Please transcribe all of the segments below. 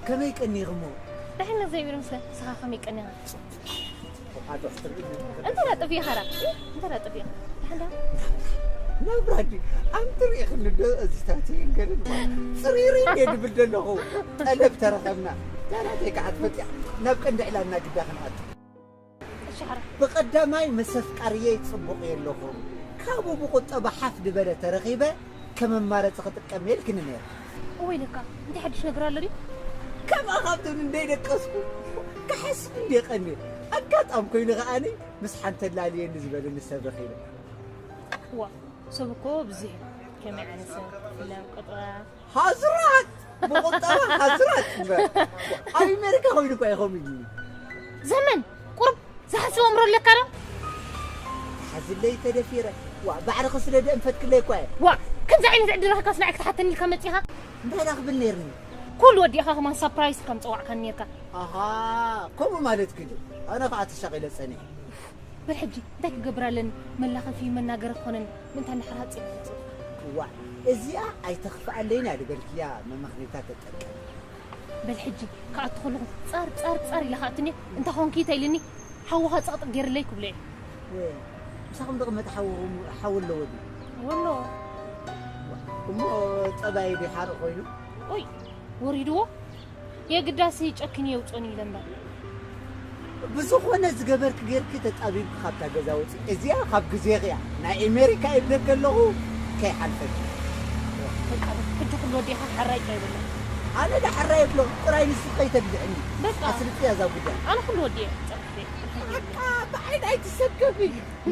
ከመይ ቀኒኽሞ? ደሕና ዘይብል ምስለ ንስኻ ከመይ ቀኒኻ? ኣዶ ክትርኢ እንታይ ዳ ጠፊእኻ ዳ? እንታይ ዳ ጠፊእኻ? ደሓን ዳ? ናብራ ድዩ? ኣንተ ርኢኽኒ ዶ እዚታት ይንገርን ጽሪሪ እንደ ድብል ዘለኹ ጠለብ ተረኸብና። ዳናተይ ከዓ ትፈትያ ናብ ቀንዲ ዕላልና ግዳ ክንኣቱ። እሺ ሓራ። ብቐዳማይ ምስ ኣፍቃርየይ ጽቡቕ የለኹን። ካብኡ ብቁጠባ ሓፍ ዝበለ ተረኺበ ከም ኣማረጺ ክጥቀም እየ ኢልክኒ ነይረ። እወ ኢለካ። እንታይ ሓድሽ ነገር ኣሎ ድዩ? ከምኣ ካብቶም እንደይደቀስኩ ክሓስብ እንደ ቀንየ። ኣጋጣም ኮይኑ ከኣኒ ምስ ሓንቲ ኣላልየኒ ዝበለኒ ሰብ ረኺበ። ዋ፣ ሰብ እኮ ብዙሕ እዩ። ከመይ ዓይነት ሰብ? ፍለም፣ ቁጥባ። ሃዝራት! ብቁጠባ ሃዝራት እምበር። ኣብ ኣሜሪካ ኮይኑ እኳ ኢኹም እዩ። ዘመን ቁሩብ ዝሓስብ ኣእምሮ ኣለካ ዶ? ሓዝለይ ተደፊረ። ዋ፣ ባዕልኺ ስለ ደእንፈትክለይ እኳ እየ። ዋ፣ ከምዚ ዓይነት ዕድል ረኺብካስ ንዓይ ክትሓተኒ ኢልካ መጺኻ? እንታይ ዳ ክብል ነይርኒ? ኩሉ ወዲእኻ ከማን ሳፕራይዝ ከም ጸዋዕካኒ ነርካ። ኣሃ፣ ከምኡ ማለት ክዱ። ኣነ ከዓ ተሻቒለ ጸኒሐ። በል ሕጂ እንታይ ክገብር ኣለኒ? መላኸፊ መናገሪ ክኾነኒ ምእንታ ንድሕር ሃፂ ክወፅእ። እዋዕ፣ እዚኣ ኣይተኽፍኣለይን እያ ዝበልክያ መመኽነይታ ተጠቀም። በል ሕጂ ክኣቱ ከለኹ ፃር ፃር ፃር ኢለ ክኣቱኒ እንታ ኾንኪ ተኢልኒ ሓውኻ ፀቕጥቕ ገይርለይ ክብሎ እየ። ወይ፣ ምሳኹም ዝቕመጥ ሓውኹም ሓው ኣለዎ ድዩ? ወሎ። እሞ ጠባይ ድዩ ሓርኢ ኮይኑ? ኦይ፣ ወሪድዎ? የግዳሲ ጨኪኑ የውፅኦኒ ኢለ እምበር። ብዝኾነ ዝገበርኪ ጌርኪ ተጣቢብኪ ካብታ ገዛ ውፂ። እዚኣ ካብ ግዜኺ እያ። ናይ ኤሜሪካ ይብለኪ ኣለኹ ከይሓልፈኪ። በቃ ሕጂ ኩሉ ወዲእኻ ሓራይ ጥራይ በሎ። ኣነ ዳ ሕራይ እብሎ ጥራይ ንሱ ከይተግዝዕኒ። በቃ። ኣስልጥያ እዛ ጉዳይ። ኣነ ኩሉ ወዲኤ ፀርፊ። በቃ ብዓይን ኣይትሰከፊ።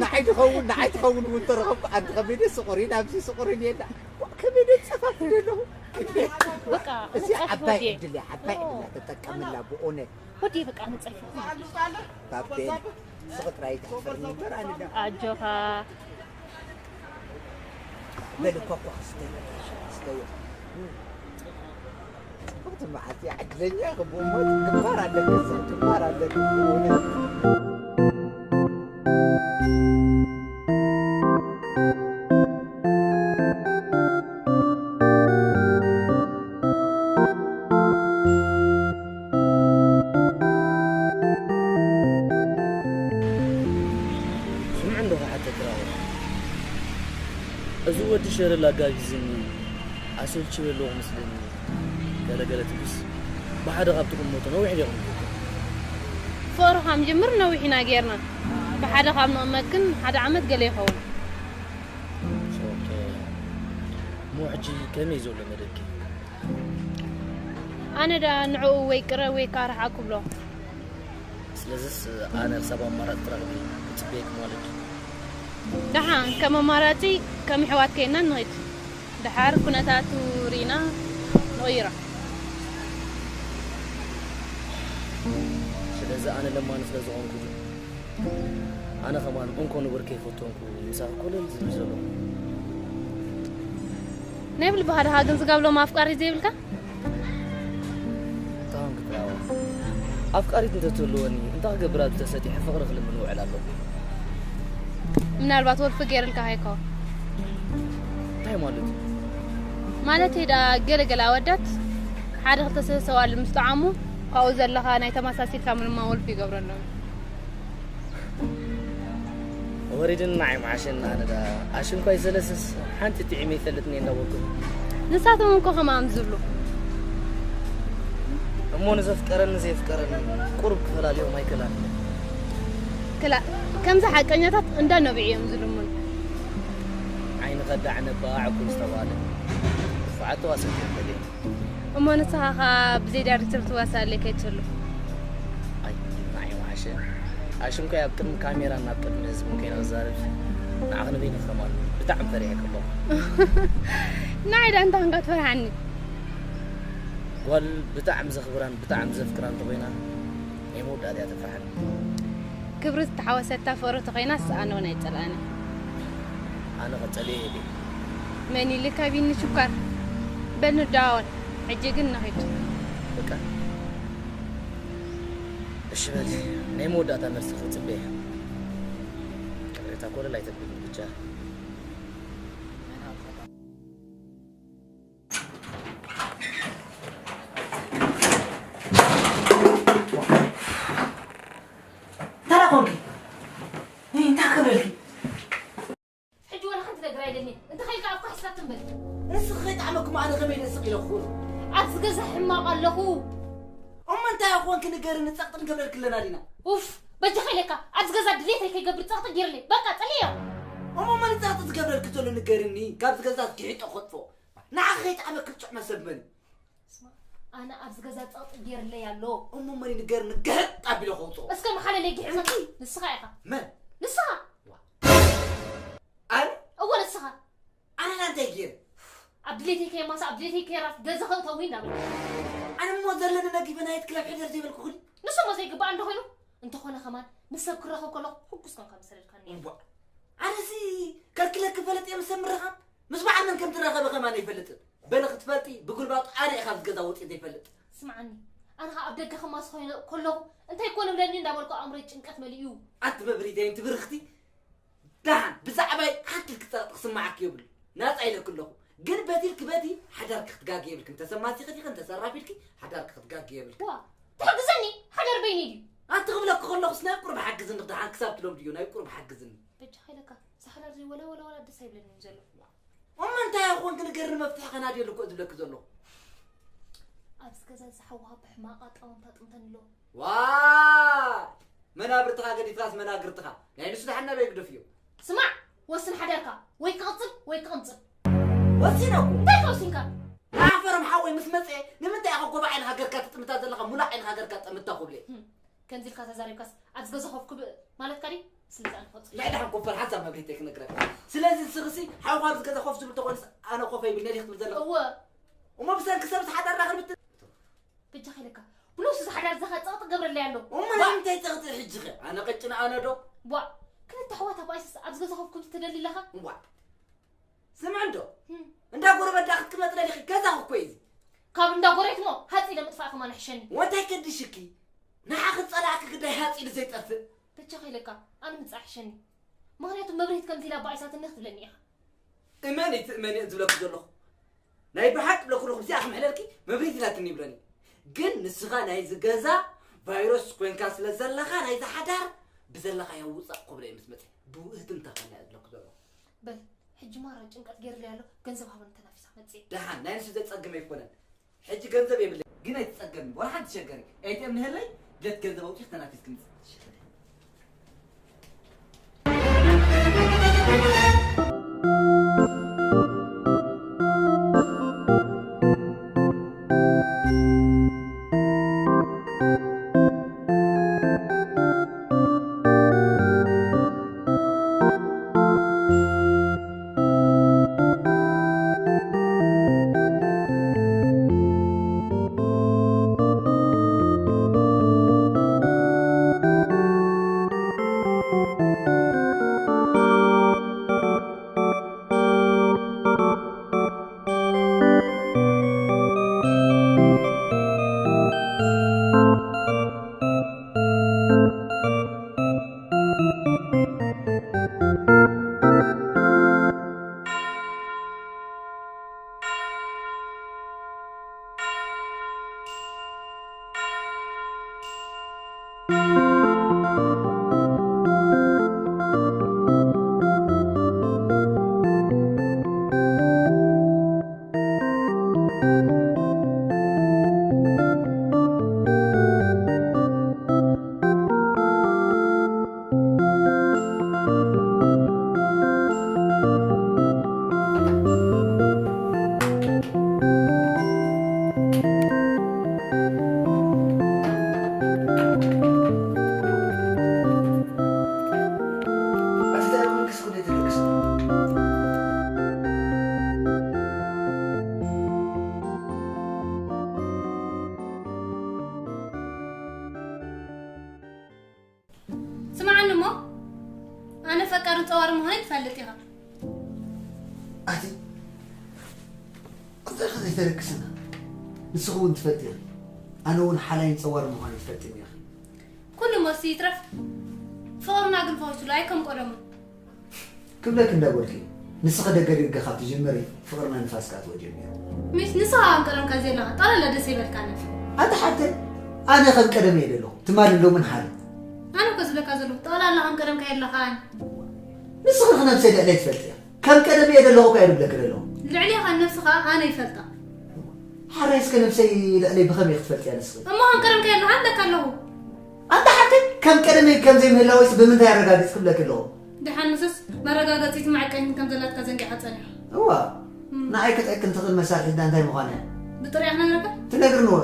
ንዓይ ድኸውን ንዓይ ትኸውን እውን ተረኸብኩ ኣንቲ ከመይ ደስ ስቑሪ ናብዚ ስቑሪ የላ። ከመይ ደስ ጸፋፍ ዘለኹ። በቃ እዚ ዓባይ ዕድል እያ፣ ዓባይ ዕድል እያ፣ ተጠቀምላ ብእውነት። ወዲ በቃ ንጸርፊ። ባቤል ስቕ ጥራይ ተሕፍርኒ እምበር ኣነ ዳ ኣጆኻ። በል እኮ እኮ ክስተዮ ክስተዮ። ጽቡቕቲ መዓልቲ እያ፣ ዕድለኛ ኢኺ ብእውነት። ክባር ኣለኪ፣ ክባር ኣለኪ ብእውነት። ስምዑ እንዶ ክሓተካ እየ። እዚ ወዲ ሸረል ኣጋቢዝኒ ኣሰልችዮ ኣለዎ መስለኒ። ገለ ገለ ትብስ ብሓደ ካብ ትቕመጡ ነዊሕ ዲኹም ጌርኩም? ፍቕሪ ካብ ንጅምር ነዊሕ ኢና ጌርና። ብሓደ ካብ ንቕመጥ ግን ሓደ ዓመት ገለ ይኸውን። ኦኬ። እሞ ሕጂ ከመይ ዘሎ መደብኪ? ኣነ ደኣ ንዕኡ ወይ ቅረብ ወይ ከኣ ርሓቕ ክብሎ። ስለዝስ ኣነ ክሳብ ኣማራጺ ትረኽቢ ክጽበየኪ ማለት እዩ። ደሓን ከም ኣማራጺ ከም ኣሕዋት ኮይንና ንኺድ። ደሓር ኩነታቱ ርኢና ንቕይሮ። ስለዚ ኣነ ለማኒ ስለ ዝኾንኩ ኣነ ከማን እንኮ ንቡር ከይፈተንኩ ምሳኺ ኮለል ዝብል ዘለኹ። ናይ ብልብኻ ድኻ ግን ስጋብ ሎም ኣፍቃሪት ዘይብልካ? እንታይ ኾንክ ትራዋ? ኣፍቃሪት እንተትህልወኒ እንታይ ክገብር ኣብዚ ተሰጢሐ ፍቕሪ ክልምን ውዕል ኣለኹ። ምናልባት ወልፊ ገይርልካ ከይኮ። እንታይ ማለት እዩ? ማለተይ ደኣ ገለ ገለ ኣወዳት ሓደ ክልተ ሰለስተ ኣዋልድ ምስ ጠዓሙ ካብኡ ዘለኻ ናይ ተመሳሲልካ ምንማ ወልፊ ይገብረሎም። ወሪድን ንዓይ መዓሸን ኣነ ደኣ ኣሽንኳይ ዘለስስ ሓንቲ ጥዒመ ይፈልጥኒ እንዳበልኩ። ንሳቶም እኮ ከምኣም ዝብሉ። እሞ ንዘፍቀረን ንዘይፍቀረን ቁሩብ ክፈላልዮም ኣይከላን። ክላ ከምዚ ሓቀኛታት እንዳ ነብዒ እዮም ዝልምኑ። ዓይኒ ከዳዕ ነባዕ እኮ ዝተባለ። ክፉዓት ተዋሰብቲ እዮም በልዮም። እሞ ንስኻ ኸኣ ብዘይ ዳይሬክተር ትዋሳእ ኣለይ ከይትህሉ። ኣይ ንዓይ መዓሸ። ኣሽንኳይ ኣብ ቅድሚ ካሜራን ኣብ ቅድሚ ህዝብን ከይነ ክዛረብ ንዓኺ ንበይንኺ ከማን ብጣዕሚ ፈሪሐኪ ኣለኹ። ንዓይ ደኣ እንታይ ኾንካ ትፈርሓኒ? ጓል ብጣዕሚ ዘኽብራን ብጣዕሚ ዘፍቅራን እንተኾይና ናይ መወዳእታ እያ ተፍርሓኒ። ክብሪ ዝተሓወሰታ ፍቕሪ ተኾይናስ ኣነ እውን ኣይጸልኣን እየ። ኣነ ከጸልኦ እየ ድየ? መን ኢሉ ካብ ኢኒ ሽኳር? በል ንደዋወል። ሕጂ ግን ንኺድ። በቃ እሺ በሊ፣ ናይ መወዳእታ መልሲ ክጽበ እየ። ቅሬታ ኮለል ኣይተብልኒ ብቻ። ሕጂ ወላ ሓንቲ ነገር ኣይደልን። እንተ ኸይልካ ኣብካ ሒዝካ ትንበል። ንስኺ ከይጠዓመኩም ኣነ ከመይ ደስቕ ኢለ ክኹን? ኣብዚ ገዛ ሕማቕ ኣለኹ። እሞ እንታይ ኮንኪ ንገርኒ፣ ጸቕጢ ንገብረልኪ ኣለና ዲና። ኡፍ፣ በጃኻ ኢለካ፣ ኣብዚ ገዛ ድሌተይ ከይገብር ጸቕጢ ገይርለይ። በቃ፣ ጸልዮ። እሞ መን ጸቕጢ ዝገብረልኪ ዘሎ ንገርኒ፣ ካብዚ ገዛ ግሒጦ ከጥፎ። ንዓኺ ከይጠዓመኪ ዝጥዕሞ ሰብ መን? ስማ፣ ኣነ ኣብዚ ገዛ ጸቕጢ ገይርለይ ኣሎ። እሞ መን ንገርኒ፣ ግሕጥ ኣቢለ ከውጽኦ። እስከ መሓለለይ ግሕጥ። እንኪ። ንስኻ ኢኻ። መን? ንስኻ። ዋ። ኣነ? እወ፣ ንስኻ። ኣነ እንታይ ገይረ? ኣብ ድሌተይ ከየማስ፣ ኣብ ድሌተይ ከየራፍ፣ ገዛ ከእተዊ እንዳበልኩ። ኣነ እሞ ዘለኒ ነጊበ ናይት ክለብ ሕደር ዘይበልኩ ኩሉ? ንሱ እሞ ዘይግባእ እንተኾይኑ፣ እንተኾነ ከማን ምስ ሰብ ክራኸብ ከለኹ ሕጉስ ኮንካ ምሰለልካኒ። እዋ። ኣነሲ ከልክለኪ ፈለጥ እየ ምስ ሰብ ምርኻብ? ምስ በዓል መን ከም ትራኸበ ከማን ኣይፈልጥን። በለ ክትፈልጢ፣ ብጉልባጡ ኣነ ኢኻ ዝገዛ ወፂ ዘይፈልጥ። ስምዓኒ፣ ኣነ ኸዓ ኣብ ደገ ከማስ ኮይነ ከለኹ እንታይ ኮን እብለኒ እንዳበልኩ ኣእምሮይ ጭንቀት መሊኡ። ኣንቲ መብሪተይ፣ ኣንቲ ብርኽቲ፣ ደሓን ብዛዕባይ ሓንቲ ክጸቕጢ ክስምዓኪ የብሉ። ናጻ ኢለኪ ኣለኹ። ግን በቲ ኢልኪ በቲ ሓዳርኪ ክትጋጊ የብልኪ። እንተ ሰብ ማሲኺ ዲኺ፣ እንተ ሰብ ራፊድኪ ሓዳርኪ ክትጋጊ የብልኪ። ዋ፣ ትሕግዘኒ ሓዳር በይነይ ድዩ? ኣንቲ ክብለኪ ከለኹስ ናይ ቁሩብ ሓግዝኒ፣ ደሓን ክሳብ ትለምድዮ ናይ ቁሩብ ሓግዝኒ። በጃኻ ኢለካ፣ እዚ ሓዳር እዚ ወላ፣ ወላ፣ ወላ ደስ ኣይብለንን ዘሎ። እሞ እንታይ ይኹን ክንገርኒ መፍትሒ ከናድየሉ እኮ ዝብለኪ ዘለኹ። ኣብዚ ገዛ እዚ ሓውኻ ብሕማቕ ኣጣማምታ ኣጥምተኒ ኣሎ። ዋይ! መናብርትኻ ገዲፍካስ መናግርትኻ። ናይ ንሱ ደሓን ናበይ ግደፍዮ? ስማዕ፣ ወስን ሓዳርካ፣ ወይ ክቕጽል ወይ ክቕንጽል። ወሲነ እኮ። እንታይ ከ ወሲንካ? ኣፈሮም ሓወይ ምስ መጸ ንምንታይ ኢኻ ጎባ ዓይንኻ ገርካ ትጥምታ ዘለኻ፣ ሙላዕ ዓይንኻ ገርካ ጠምታ ኩብለ? ህም፣ ከምዚ ኢልካ ተዛሪብካስ ኣብዚ ገዛ ኮፍ ክብል ማለትካ ድዩ? ስለዚ ኣነ ክወጽእ። ልዕሊ ሓንኮፈር ሓንሳብ መብሪህተይ ክነግረካ። ስለዚ ንስኽሲ ሓውኻ ኣብዚ ገዛ ኮፍ ዝብል ተኾይኑስ ኣነ ኮፍ ኣይብልኒ ዲኺ ትብል ዘለኻ? እወ። እሞ ብሰንኪ ሰብ ዝሓዳርና ክንብትን? በጃኻ ኢለካ። ብነብሱ ዝሓዳር ዘኻ ጸቕጢ ገብረለይ ኣሎ። እሞ ዋ! ንምንታይ ጸቕጢ ሕጂ ኸ? ኣነ ቀጭን ኣነ ዶ? ዋ! ክልተ ኣሕዋት ኣባይስስ ኣብዚ ገዛ ኮፍ ክብል ትደሊ ኣለኻ? ዋ! ስምዒ እንዶ? ህም። እንዳ ጎረቤት ዳ ክትቅመጥ ደሊኺ? ገዛኺ እኮ እዩ እዚ። ካብ እንዳ ጎረቤት እሞ ሃጽ ኢለ ምጥፋእ ከማን ይሕሸኒ። ወንታይ ከድሽኪ? ንዓኺ ዝጸላእኪ ግዳይ ሃጽ ኢሉ ዘይጠፍእ። በጃኻ ኢለካ፣ ኣነ ምጻእ ይሕሸኒ። ምኽንያቱ መብርሂት ከምዚ ኢላ ኣባኢሳትኒ ክትብለኒ ኢኻ። እመኒ ትእመኒ እየ ዝብለኪ ዘለኹ። ናይ ብሓቂ ብለኩ ኣለኹ፣ እዚኣ ክምሕለልኪ መብሪት ኢላትኒ ይብለኒ። ግን ንስኻ ናይዚ ገዛ ቫይረስ ኮንካ ስለ ዘለኻ ናይዚ ሓዳር ብዘለኻዮ ውጻእ ክብሎ እየ ምስ መጸ። ብውእትምታ ኸና እየ ዝብለኩ ዘለኹ። በል፣ ሕጂ ማራ ጭንቀት ገይርለይ ኣሎ፣ ገንዘብ ሃበኒ ተናፊሳ ክመጽእ እየ። ደሓን፣ ናይ ንሱ ዘጸግም ኣይኮነን። ሕጂ ገንዘብ የብለይ፣ ግን ኣይትጸገሚ፣ ወላ ሓንቲ ሸገሪ። ኤ ቲ ኤም ንህለይ፣ ድሌት ገንዘብ ኣውጺእ ተናፊስኪ ምጽእ። ስምዓኒ እሞ፣ ኣነ ፈቃርን ጸዋርን ምዃነይ ትፈልጥ ኢኻ። ኣቲ፣ እንታይ ከ ዘይተለግስና? ንስኺ እውን ትፈልጢ ኢኺ። ኣነ እውን ሓላይን ጸዋርን ምዃነይ ትፈልጥኒ ኢኺ። ኩሉ እሞ እስቲ ይትረፍ፣ ፍቕርና ግን ፈኺሱሉ፣ ኣይ ከም ቀደሙ። ክብለኪ እንዳበልኩ፣ ንስኺ ደገ ደገ ካብ ትጅምሪ፣ ፍቕርና ንፋስ ክኣትዎ ጀሚሩ። ሚስ፣ ንስኻ ከም ቀደምካ ዘለኻ፣ ጠቕላላ ደስ ይበልካ ነፍ። ኣቲ ሓብተይ፣ ኣነ ከም ቀደም እየ ዘለኹ፣ ትማልን ሎምን ሓደ። ኣነ እኮ ዝብለካ ዘለኹ፣ ጠቕላላ ከም ቀደምካ የለኻን። ንስኺ ኸ ነብሰይ ልዕለይ ትፈልጥያ። ከም ቀደም እየ ዘለኹ እኮ እየ ዝብለኪ ዘለኹ። ልዕሌኻ ንነብስኻ ኣነ ይፈልጣ። ሓራይ እስከ ነብሰይ ልዕለይ ብኸመይ ክትፈልጥያ ንስኺ? እሞ ከም ቀደም ከየለኻ ኣለካ ኣለኹ። ኣንታ ሓፍተይ፣ ከም ቀደመይ ከም ዘይምህላወይስ ብምንታይ ኣረጋግጽ ክብለኪ ኣለኹ? ደሓን ንስስ መረጋገጺት መዐቀኒት ከም ዘላትካ ዘንጊዓ ጸኒሓ። እዋ፣ እም። ንዓይ ክትዕቅን ትኽእል መሳርሒት እንታይ ምዃና እያ? ብጥሪያ ክነግረካ? ትነግርንዎ።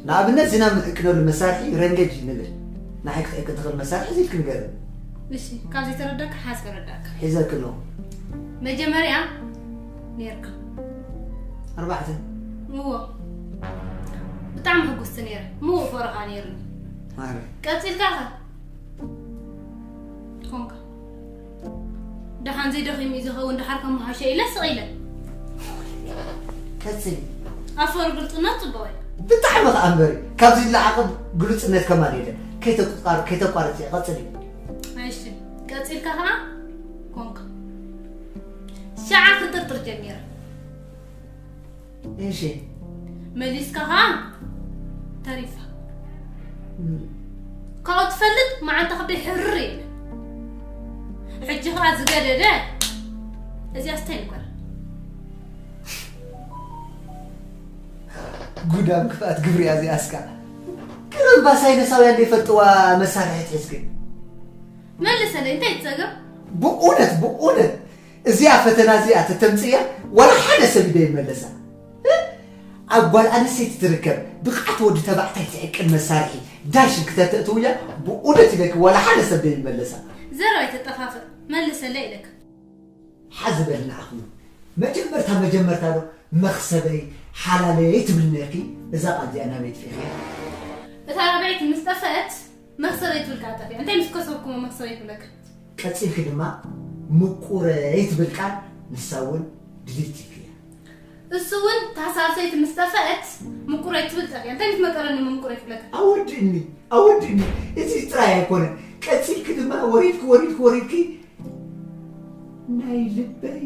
ንኣብነት፣ ዝናብ ንዕቅነሉ መሳርሒ ሬንጌጅ ንብል። ንዓይ ክትዕቅን ትኽእል መሳርሒ እዚ ኢልኪ ንገርኒ። እሺ፣ ካብ ዘይተረዳካ ሓዝ ከረዳካ። ሒዘኪ ኣለኹ። መጀመርያ ነይርካ። ኣርባዕተ። እዎ። ብጣዕሚ ሕጉስቲ ነይረ። ምዉቕ ፍቕርኻ ነይሩኒ። ማረ። ቀጺልካ ኸ? ኮንካ። ደሓን ዘይደኺሙ እዩ ዝኸውን፣ ደሓር ከመሓሸ ኢለ ስቕ ኢለ። ቀጽሊ። ኣፈር ግልጽነት ጽቡቕ እዩ። ብጣዕሚ ኸኣ እምበሪ፣ ካብዚ ዝለዓቐ ግሉጽነት ከማን የለን። ከይተቋር-፣ ከይተቋርጽ እየ፣ ቀጽሊ። እሺ፣ ቀጺልካ ኸኣ ኮንካ። ሸዓ ክጥርጥር ጀሚረ። እሺ። መሊስካ ኸኣ ተሪፋ። እም። ካብኡ ትፈልጥ መዓንጣ ከብደይ ሕርር የለን። ሕጂ ኸኣ ዝገደደ እዚኣ ስታይ ንግበር። ጉዳም ክፍኣት ግብሪ እያ እዚኣ እስካ። ግርም ባሳይነሳውያን ዘይፈልጥዋ መሳርሒት ሒዝክን። መልሰለይ፣ እንታይ ትጸገም? ብእውነት፣ ብእውነት እዚኣ ፈተና እዚኣ ተተምጽእያ ዋላ ሓደ ሰብ ኢደ ይመለሳ። እ? ኣብ ጓል ኣንስተይቲ ትርከብ ብቕዓት ወዲ ተባዕታይ ትዕቅን መሳርሒ ዳሽን ክተተእትውያ ብእውነት ኢለኪ ዋላ ሓደ ሰብ ደይመለሳ። ዘረባ ኣይተጠፋፍእ፣ መልሰለይ ኢለካ። ሓዚ በል ንዓኹም። መጀመርታ መጀመርታ ዶ መኽሰበይ ሓላለይ ትብል ነርኪ? እዛ ቃል እዚኣ ናበይ ጥፊእኽያ? እታ ራብዐይቲ ምስ ጠፍአት መኽሰበይ ትብል ከኣ ጠፊኣ። እንታይ ምስ ከሰብኩሞ መኽሰበይ ትብለካ? ቀጺልኪ ድማ ምቁረይ ትብል ቃል ንሳ እውን ድሊት ኢልክያ። እሱ እውን እታ ሳልሰይቲ ምስ ጠፍአት ምቁረይ ትብል ጠፊኣ። እንታይ ምስ መቀረኒ ምቁረይ ትብለካ? ኣወድእኒ፣ ኣወድእኒ። እዚ ጥራይ ኣይኮነን። ቀጺልኪ ድማ ወሪድኪ፣ ወሪድኪ፣ ወሪድኪ ናይ ልበይ፣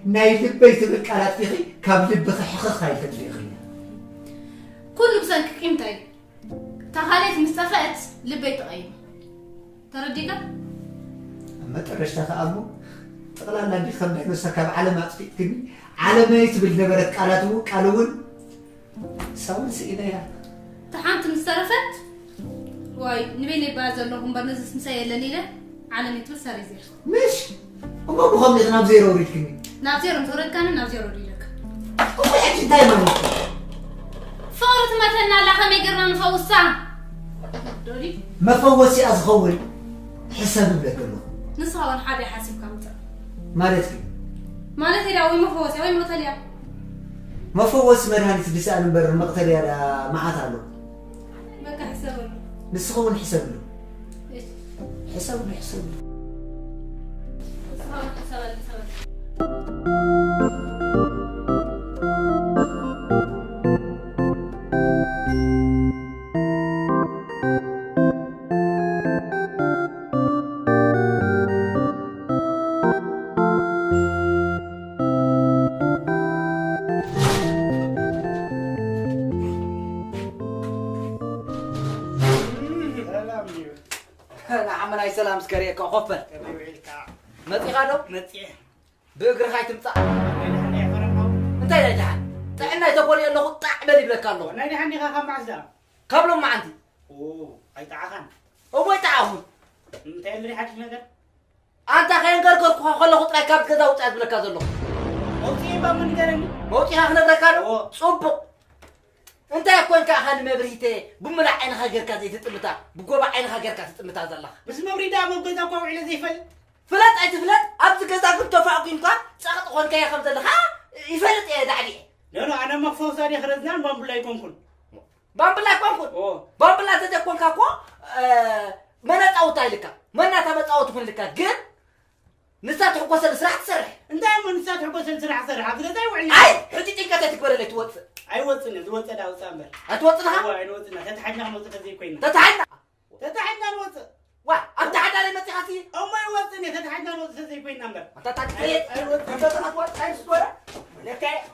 ናይ ልበይ ትብል ቃል ኣጥፊኺ ካብ ልብኺ ሕኽኽ ኣይተጥፊእኽያ። ኩሉ ብሰንኪ ቂምታ እዩ። እታ ካልኣይቲ ምስ ጠፍአት ልበይ ተቐይሩ። ተረዲእካ? ኣብ መጠረሽታ ከኣ እሞ ጠቕላላ እንዲ ከም ዳይኖሰር ካብ ዓለም ኣጥፊእክኒ። ዓለመይ ትብል ነበረት ቃላት እውን፣ ቃል እውን ንሳ እውን ስኢነያ። እታ ሓንቲ ምስ ተረፈት፣ ዋይ፣ ንበይነይ እባ ዘለኹ እምበር ነዚስ ምሳይ የለን ኢለ ዓለመይ ትብል ሰሪዘ። ምሽ? እሞ ብኸምኡ ኢኺ ናብ ዜሮ ኣውሪድክኒ። ናብ ዜሮ ምስ ኣውረድካኒ ናብ ዜሮ ዶ ኢለካ? እሞ ሕጂ እንታይ ማለት እዩ? ፍቕሪ ትመተና ኣላ፣ ከመይ ጌርና ንፈውሳ? ዶዲ? መፈወሲኣ ዝኸውን ሕሰብ እብለኪ ኣለኹ። ንስኻ እውን ሓደ ሓሲብካ ምጻእ። ማለት ግን? ማለት ኢላ ወይ መፈወሲያ ወይ መቕተልያ። መፈወሲ መድሃኒት ድስኣል እምበር መቕተልያ ደኣ መዓት ኣሎ። በቃ ሕሰበሉ። ንስኺ እውን ሕሰብሉ። እሺ። ሕሰብሉ፣ ሕሰብሉ። ንስኻ እውን ሕሰበሉ፣ ሕሰበሉ። ሰላም እዩ። ንዓመናይ ሰላም እስከ ርእየካ ኮፈል። ከመይ ውዒልካ? መጺኻ ዶ? መጺኤ። ብእግርኻ ኣይትምጻእ። ከመይ ደሓን እያ ፈረንካው? እንታይ ናይ ደሓን? ጥዕና ኣይተኮነ ኣለኹ ጣዕ በል ይብለካ ኣለኹ። ናይ ደሓን ዲኻ ካብ መዓስ ደኣ? ካብ ሎም መዓንቲ። ኦ፣ ኣይጠዓኻን። እሞ ኣይጠዓኹን። እንታይ ኣሎ ሓድሽ ነገር? ኣንታ ከየንገርኩኻ ከለኹ ጥራይ ካብቲ ገዛ ውጻእ ዝብለካ ዘለኹ። መውጽኢ እባ እሞ ንገረኒ። መውጺእኻ ክነግረካ ዶ? እዎ። ጽቡቕ። እንታይ ኮንካ ኢኻ ንመብርሂተ ብሙሉእ ዓይንኻ ጌርካ ዘይትጥምታ፣ ብጎባ ዓይንኻ ጌርካ ትጥምታ ዘለኻ? ምስ መብርሂ ደኣ ኣብ ገዛ እኳ ውዒለ ዘይፈልጥ። ፍለጥ ኣይትፍለጥ፣ ኣብዚ ገዛ ግን ተፋጒምካ ጸቕጢ ኮንካዮ ከም ዘለኻ ይፈልጥ እየ ዳዕዲዐ። ኖ፣ ኖ፣ ኣነ መፈውሳ ድየ ክረዝናን ባምቡላ ኣይኮንኩን። ባምብላ ኣይኮንኩን። ኦ። ባምብላ እንተዘይኮንካ እኮ፣ እ፣ መነጻውታ ኢልካ፣ መናታ መጻወቲ ኩን ኢልካ። ግን ንሳ ትሕጎሰሉ ስራሕ ትሰርሕ። እንታይ እሞ ንሳ ትሕጎሰሉ ስራሕ ትሰርሕ? ኣብዚ ገዛ ኣይውዕልን። ኣይ፣ ሕጂ ጭንቀት ኣይትግበረለይ፣ ትወጽእ። ኣይወጽን እየ፣ ዝወጸ ደኣ ውጻእ እምበር። ኣይትወጽን ኢኻ? እወ፣ ኣይንወጽን ኢና። ተታሒዝና ክንወጽእ ተዘይኮይንና። ተታሒዝና? ተታሒዝና ንወጽእ። ዋ፣ ኣብቲ ሓዳረይ መጺኻሲ? እሞ ኣይወጽን እየ፣ ተታሒዝና ንወጽእ ተዘይኮይንና እምበር። ኣታ ታክሲ ኣይ-፣ ኣይወጽን። ኣታ ታክሲ ወጽእ፣ ኣይወጽን።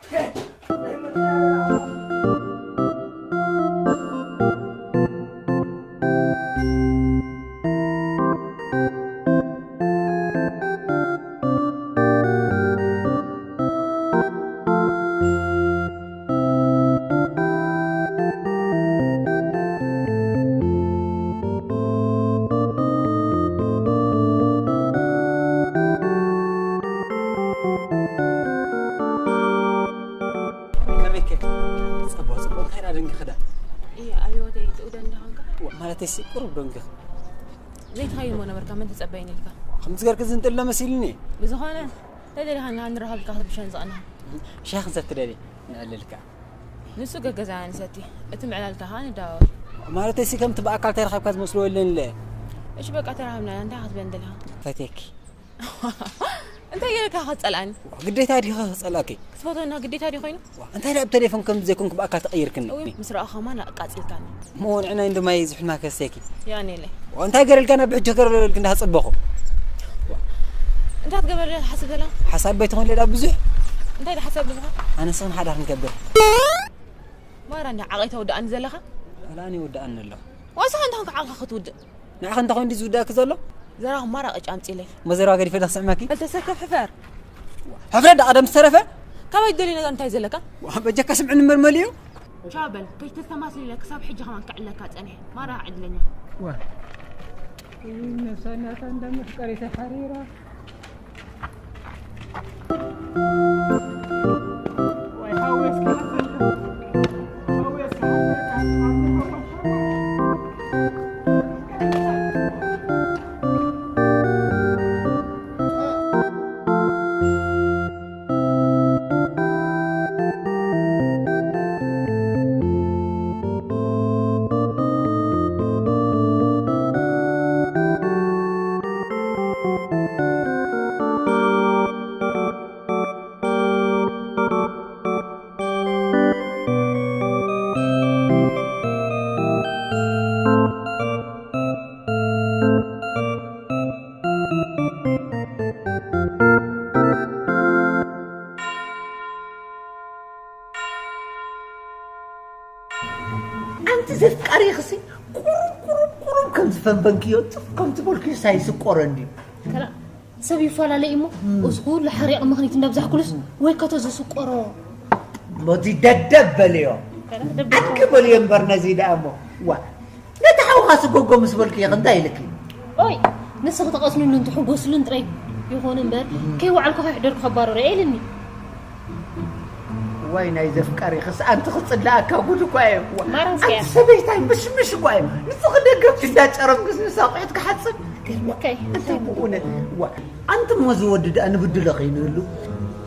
ተሲ ቁሩብ ደንጊኺ። ዘይትኸይድ እሞ ነበርካ፣ መን ትጸበይኒ ኢልካ? ከምዚ ገርኪ ዝንጥለ መሲልኒ። ብዝኾነ ተደሊኻ ንሃ ንራኸብ ኢልካ ክትብሸን ዝቐና። ሻሂ ክንሰቲ ደሊ ንዕልልካ። ንሱ ገገዛ ንሰቲ፣ እቲ ምዕላልካ ኸኣ ንዳወል። ማለተይሲ ከምቲ ብኣካል ተራኺብካ ዝመስሎ የለንለ። እሺ በቃ ተራኸብና፣ እንታይ ክትብለን ደሊኻ? ፈትየኪ። እንታይ ገይርካ ከጸልኣኒ? ግዴታ ድዩ ከጸልኣኪ? ክትፈትወና ግዴታ ድዩ ኮይኑ? ዋ፣ እንታይ ደኣ ብቴሌፎን ከም ዘይኮንኩ ብኣካል ተቐይርክኒ? እውይ፣ ምስ ረኣኹ ከማን ኣቃጺልካኒ። እሞ ንዕናይ እንዶ ማይ ዝሑል ማይ ከስተኪ። ያኔለይ። ዋ፣ እንታይ ገረልካ ናብ ብሕጂ ከረለልክ እንዳሃጸበኹ። እንታይ ትገበር ሓስብ ዘላ? ሓሳብ በይትኾን ሌላ ብዙሕ። እንታይ ደሓሳብ ልብኻ? ኣነ ንስኽን ሓዳር ክንከብር። ማራ እንዳ ዓቐይ ተወድኣኒ ዘለኻ? ኣላኒ ወድኣኒ ኣሎ። ዋሳኻ እንታይ ኮንካ ዓቕኻ ክትውድእ? ንዓኺ እንታይ ኮይኑ ዝውዳእኪ ዘሎ? ዘራኹ ማራ ቀጭ ኣምጺለይ። እሞ ዘረባ ገዲፈ ዶ ክስዕመኪ? በል ተሰከፍ ሕፈር። ሕፍረት ደኣ ቀደም ዝተረፈ? ካባይ ትደልዮ ነገር እንታይ ዘለካ? ዋ በጃካ ስምዕኒ መርመሊኡ። ቻው በል ከይተስተማስሊለ ክሳብ ሕጂ ከማን ክዕለካ ጸኒሐ። ማራ ዕድለኛ። ዋ ነብሳ እናታ እንዳ መፍቀሪተ ሓሪራ። ኣንቲ ዘፍቃሪኽሲ ቁሩብ ቁሩብ ቁሩብ ከም ዝፈንፈንክዮ ጥፍ ከም ዝበልክዮ ሳይስቆረኒ ከላ ሰብ ይፈላለ እሞ እዚ ኩሉ ሓሪቕ ምኽኒት እንዳብዛሕኩሉስ ወይ ከቶ ዝስቆሮ ሞቲ ደደብ በልዮ ኣድኪ በልዮ እምበር ነዚ ደኣ እሞ ዋ ነቲ ሓውኻ ስጎጎ ምስ በልክዮ እንታይ ኢልኪ ኦይ ንስኺ ተቐስንሉን ትሕጎስሉን ጥራይ ይኹን እምበር ከይወዓልኩ ከይሕደርኩ ከባረሮ እየ ኢልኒ ዋይ ናይ ዘፍቃሪ ክስ ኣንቲ ክጽላኣካ ጉድ እኳ እዩ። ኣንቲ ሰበይታይ ምሽምሽ እኳ እዩ። ንስኺ ደገፍ እንዳጨረምክስ ንሳ ኣቑሑት ክሓጽብ። እንታይ ብእውነት ዋ ኣንቲ እሞ ዝወዲ ደኣ ንብድሎ ከይንህሉ።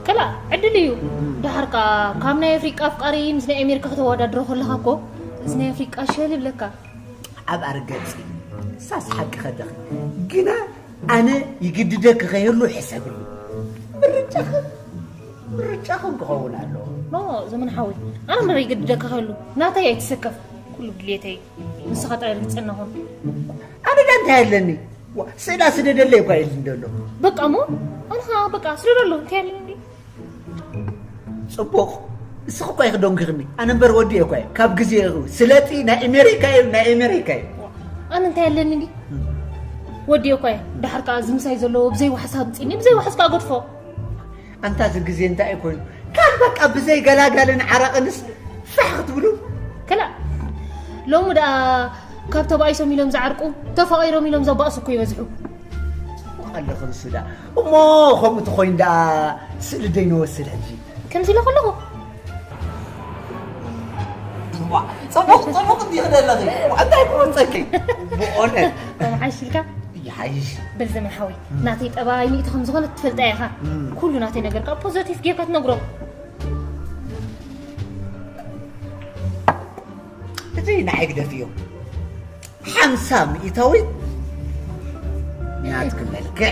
ክላ ዕድል እዩ። ደሓር ከኣ ካብ ናይ ኣፍሪቃ ኣፍቃሪ ምስ ናይ ኣሜሪካ ከተወዳድሮ ከለኻ እኮ እዚ ናይ ኣፍሪቃ ሸል ይብለካ። ኣብ ኣርገጺ ሳስ ሓቂ ከደኺ ግና ኣነ ይግድደኪ ከይህሉ ሕሰብሉ። ምርጫኺ ምርጫኺ ክኸውን ኣለዎ። ኖ ዘመን ሓወይ ኣነ ምረ ይግድደኪ ከይህሉ ናተይ ኣይትሰከፍ። ኩሉ ድሌተይ ንስኻ ጥራይ ርግጸና ኹን። ኣነ ዳ እንታይ ኣለኒ? ዋ፣ ስእላ ስደደለይ እኳ ኢሉኒ ዘሎ። በቃ እሞ ኣነ ኸኣ በቃ ስደደሉ እንታይ ኣለኒ? ጽቡቕ እስኺ እኳ ኢኺ ደንጒኽኒ ኣነ እምበር ወዲ እየ እኳ እየ ካብ ግዜ ኢኹ ስለጢ ናይ ኣሜሪካ እዩ ናይ ኣሜሪካ እዩ ኣነ እንታይ ኣለኒ እንዲ ወዲ እየ እኳ እየ ደሓር ከኣ እዚ ምሳይ ዘለዎ ብዘይ ዋሕስ ኣምጺኒ ብዘይ ዋሕስ ከኣ ገድፎ ኣንታ እዚ ግዜ እንታይ እዩ ኮይኑ ካብ በቃ ብዘይ ገላጋልን ዓረቕንስ ፋሕ ክትብሉ ክላ ሎሚ ደኣ ካብ ተባኢሶም ኢሎም ዝዓርቁ ተፋቒሮም ኢሎም ዘባእሱ እኮ ይበዝሑ ኣለኹ ንሱ ደኣ እሞ ከምኡ ተኾይኑ ደኣ ስእሊ ደይ ንወስድ ሕጂ ከምዚ ኢለ ከለኹ ጽቡቕ ጽቡቕ እንዲኺ ዘለኺ እንታይ ክወፀኪ ብኦነ ከም ሓይሽ ኢልካ ይሓይሽ በል ዘመን ሓወይ ናተይ ጠባይ ሚእቲ ከም ዝኾነ ትፈልጣ ኢኻ ኩሉ ናተይ ነገር ከዓ ፖዘቲቭ ጌርካ ትነግሮ እዚ ንዓይ ግደፍዮ ሓምሳ ሚእታዊት ናትኪ መልክዕ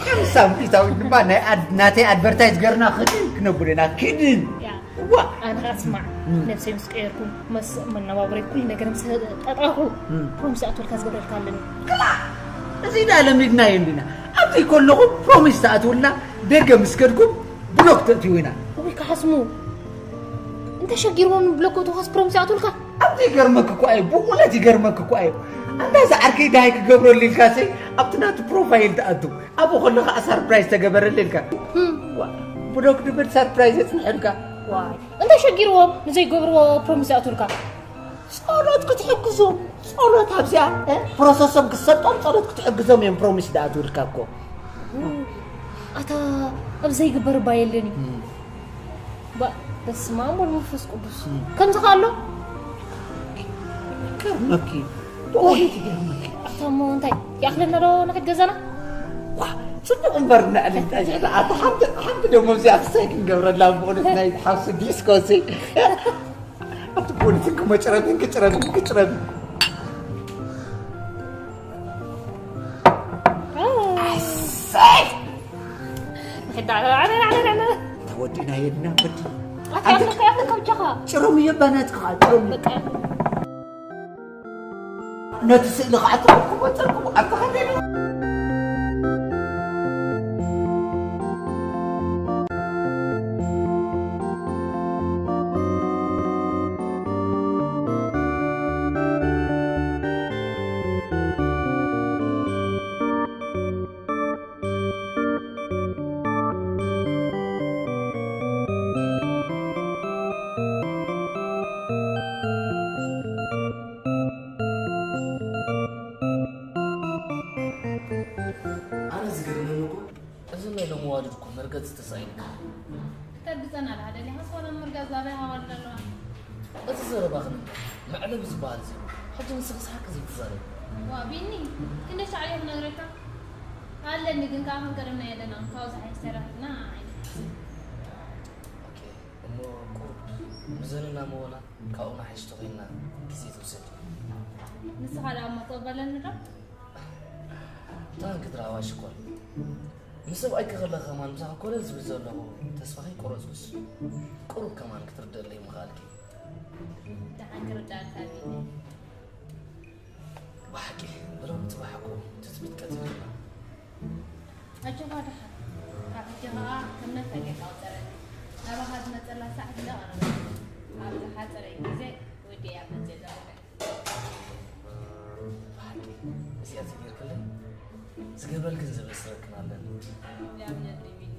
ሓምሳ ሚእታዊት ድማ ናይ ኣድ- ናተይ ኣድቨርታይዝ ገርና ክድን ክነብሉ ኢና ክድን ዋ ኣነ ከዓ ስማዕ ነብሰይ ምስ ቀየርኩ መስ መነባብረይ ኩሉ ነገር ምስ ጠጣኹ ፕሮሚስ ኣትወልካ ዝገብረልካ ኣለኒ እዚ ዳ ለሚድናዮ እንዲና ኣብዚ ከለኹም ፕሮሚስ ትኣትውልና ደገ ምስ ከድኩም ብሎክ ተእትዉ ኢና ወይ ከዓ ስሙ እንተሸጊርዎም ብሎክ እትውኻስ ፕሮሚስ ይኣትውልካ ኣብቲ ይገርመክ እኳ እዩ ብእውነት ይገርመክ እኳ እዩ ኣንታ ዝዓርከይ ዳሃይ ክገብረሉ ኢልካ ሰይ ኣብቲ ናቱ ፕሮፋይል ትኣቱ ኣብኡ ከሎ ከዓ ሳርፕራይዝ ተገበረሉ ኢልካ ብሎክ ድብል ሳርፕራይዝ የፅንሐልካ እንተሸጊርዎም ንዘይገብርዎ ፕሮሚስ ይኣትውልካ ጸሎት ክትሕግዞም ጸሎት ኣብዚኣ ፕሮሰሶም ክሰጦም ጸሎት ክትሕግዞም እዮም ፕሮሚስ ደኣ ትብልካ እኮ ኣታ ኣብ ዘይግበር እባ የለን እዩ በስመ ኣብ ወልድ መንፈስ ቅዱስ ከምዚ ከ ኣሎ ገርመኪ፣ ብእውነት ይገርመኪ። ኣታ እሞ እንታይ ይኣኽለና ዶ ንኽድ ገዛና? ዋ፣ ጽቡቕ እምበር ንዕሊ እንታይ ዝሕዳ። ኣታ ሓንቲ፣ ሓንቲ ደሞ እዚኣ ክሳይ ክንገብረላ ብእውነት ናይ ሓሱ ዲስኮ ሲ። ኣቲ ብእውነት እንክሞ ጭረቢ፣ እንክጭረቢ፣ እንክጭረቢ። ኣሰይ! ንኽዳ፣ ኣነ፣ ኣነ፣ ኣነ፣ ኣነ። ተወዲና የድና ወዲ። ኣታ ያፍልካ፣ ያፍልካ ብቻኻ። ጭረሙ የባናትካ፣ ጭረሙ። በቃ። ነቲ ስእሊ ከዓ ተረክቦ፣ ተረክቦ፣ ኣብቲ ኸሊሉ። ኣነ ዝገርመኒ እኮ እዚ ናይ ሎሚ ዋልድ እኮ መርገጽ ተሳኢንካ። ክተርግጸና ኣለኻ ደሊኻስ ዋላ ምርጋጽ ኣበይ ሃዋል ዘለዋ? እቲ ዘረባኽን እምበር መዕለቢ ዝበሃል ዜሮ። ሕጂ ንስኽስ ሓቂ ዘይትዛረቢ። ዋ ቢኒ፣ ክንደይ ሻዕ እየ ክነግረካ? ኣለኒ ግን ከኣ ከም ቀደምና የለናን። ካብኡ ዝሓይሽ ተረኺብና ኣይንሓስብ። ኦኬ፣ እሞ ቁሩብ ምዘንና መወላ ካብኡ ንሓይሽ ተኾይንና ግዜ ትውሰድ። ንስኻ ደኣ እሞ ትቕበለኒ ዶ? ታንክ ድራዋ ሽኮር። ምስ ሰብኣይኪ ከለኺ ከማን ምሳኺ ኮለል ዝብል ዘለኹ ተስፋኺ ቆረጽኩስ። ቁሩብ ከማን ክትርደለይ ምኽኣልኪ። ደሓን ክርዳእካ ቢኒ። ብሓቂ ብሎም ጽባሕ እኮ ትጽቢት ቀቲልና። ኣጆኻ ደሓን። ካብ ሕጂ ኸኣ ከም ነፈገ ቃውጸረኒ። ናባኻ ዝመጸላ ሳዕ እንዳቐረበ። ኣብ ዝሓጸረ ግዜ ወዲያ መጽእ ዘርግሕ። ብሓቂ እዚኣ ተገይርክለይ ዝገብረልክን ዘበስረክን ኣለኒ። ያብለኒ ቢኒ።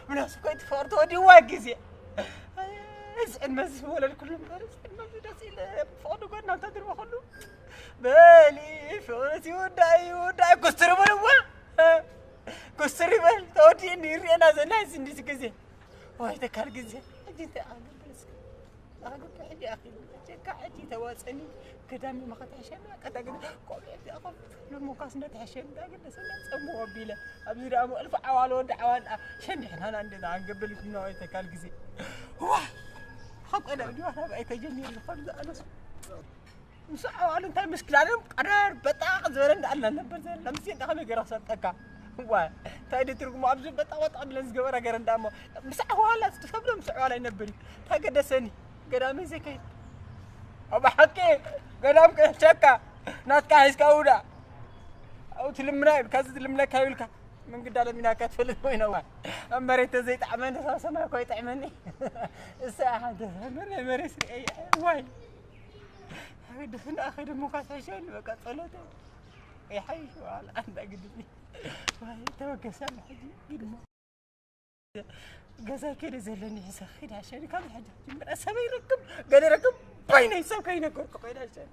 ብነፍሲ ኮይት ፍቕሪ ተወዲዋ ግዜ። እዚ ዕድመ እዚ ዝወለድኩሉ እምበር፣ እዚ ዕድመ እዚ ደስ ኢለ ፍቕሪ ጎድና እንተድርበ ከሉ። በሊ ፍቕርስ ይውዳእ፣ ይውዳእ። ኩስትር በልዋ። ኩስትር ይበል። ተወዲእኒ ይርኤና ዘና እዚ እንዲዚ ግዜ። ወይ ተካል ግዜ። ሕጂ እንታይ ኣገብር እስኪ? ኣገብር ሕጂ ኣኺሉ። ጀካ ሕጂ ተዋጸኒ። ክዳን መኸታ ሸና ቀዳ ግን ቆልዑ እዚኣ ኸም ሎሚ ኳስ እንዳተሐሸ እንዳገደሰ እንዳጸምዎ ኣቢለ። ኣብዚ ደኣ እሞ እልፊ ዓዋሉ ወዲ ዓዋን ደኣ ሸኒሕናና እንደ ዝዓንገበል ይኹን ወይ ተካል ግዜ። ዋ! ካብ ቀደም ድዋ ናብኣይ ተጀሚሩ ዝኸዱ ዝኣነሱ። ምስ ዓዋሉ እንታይ ምስ ክዳኖም ቀደር በጣቕ ዝበለ እንዳኣልና ነበር ዘለና። ምስ እንዳ ከመይ ገይራ ክሰጠካ? ዋ! እንታይ ድዩ ትርጉሙ? ኣብዚ በጣቕ በጣቕ ብለን ዝገበራ ገይረ እንዳ እሞ ምስ ዓዋላ ዝትሰብሎ ምስ ዓዋላ ይነብር እዩ። እንታይ ገደሰኒ? ገዳመይ ዘይከይድ። ኣብ ሓቂ ገዳም ከሕሸካ ናትካ ሒዝካ ውዳ። ኣብኡ ትልምና ኢልካ፣ እዚ ትልምነካ ይብልካ። መንግዳ ለሚናካ ትፈልጥ ኮይነዋ። ኣብ መሬት ዘይጣዕመኒ፣ ሳብ ሰማይ እኮ ይጥዕመኒ። እሳ ሓንቲ መሬት፣ መሬት ስርኤ፣ ዋይ። ድፍን ኣኸ ደሞ ካትሕሸኒ፣ በቃ ጸሎተ ይሓይሽ ዋላ፣ ኣንዳ ግድኒ። ዋይ፣ ተበገሳ ሕጂ ግድሞ። ገዛይ ከይደ ዘለኒ ሕሰ ኺድ ሓሸኒ ካብ ሕጂ ጅምር ሰበይ ረክብ፣ ገለ ረክብ፣ ባይነይ ሰብ ከይነገርኩ ኸይድ ሓሸኒ።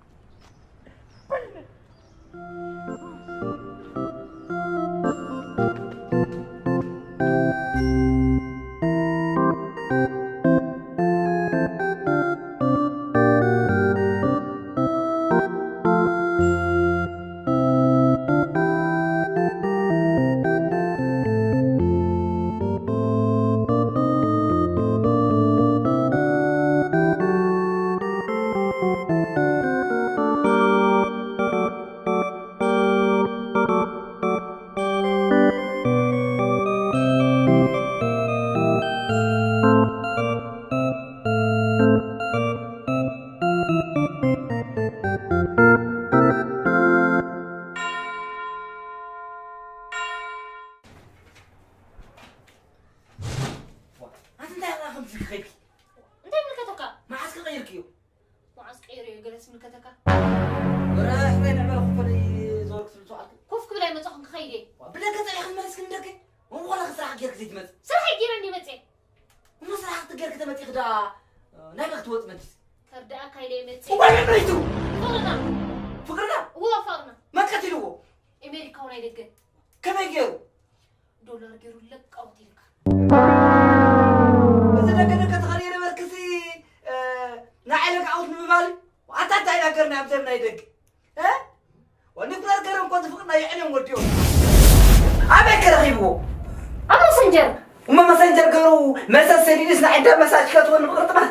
ባይነይ። ኣቲ እንታይ ኢኻ ከምዚ ከይድኪ? እንታይ ይምልከተካ? መዓስ ከቐይርክዮ? መዓስ ቀይረዮ ገለስ ይምልከተካ? ወረ ሕፍረ ንዕበረ ክፈለይ ዞርክ ትብል ሰዓት። ኮፍ ክብል ኣይመጻኹን ክኸይድ እየ። ብደገ ጸሊኽን መለስክን ደገ? ወንኾነ ክስራሕ ጌርክ ዘይትመጽእ። ስራሕ ጌረ እንዲ መጽእ። እሞ ስራሕ ክትገር ክተመጺ ክዳ ናይ በክ ትወጽ መዲስ። ከርዳኣ ካይለ መጽእ። እዋይ ዕብረይቱ። ፍቕርና። ፍቕርና? እዎ ፍቕርና። መን ቀቲልዎ? ኣሜሪካዊ ናይ ደገ። ከመይ ገይሩ? ዶላር ገይሩ ለቃውት ኢልካ። እዚ ደገ ደገ ተኸሪረ በርክሲ፣ እ፣ ንዓይ ለቃውት ንምባል? ኣታ እንታይ ነገር ናይ ኣብዘም ናይ ደገ? እ? ወንድኩ ነገር እንኮ ዝፍቅር ናይ ዕለም ወዲዮ። ኣበይ ከረኺብዎ? ኣብ መሰንጀር። እሞ መሰንጀር ገሩ መሰል ሰዲድስ ንዓይ እንዳ መሳጅ ከትወን ብቕርጥማት።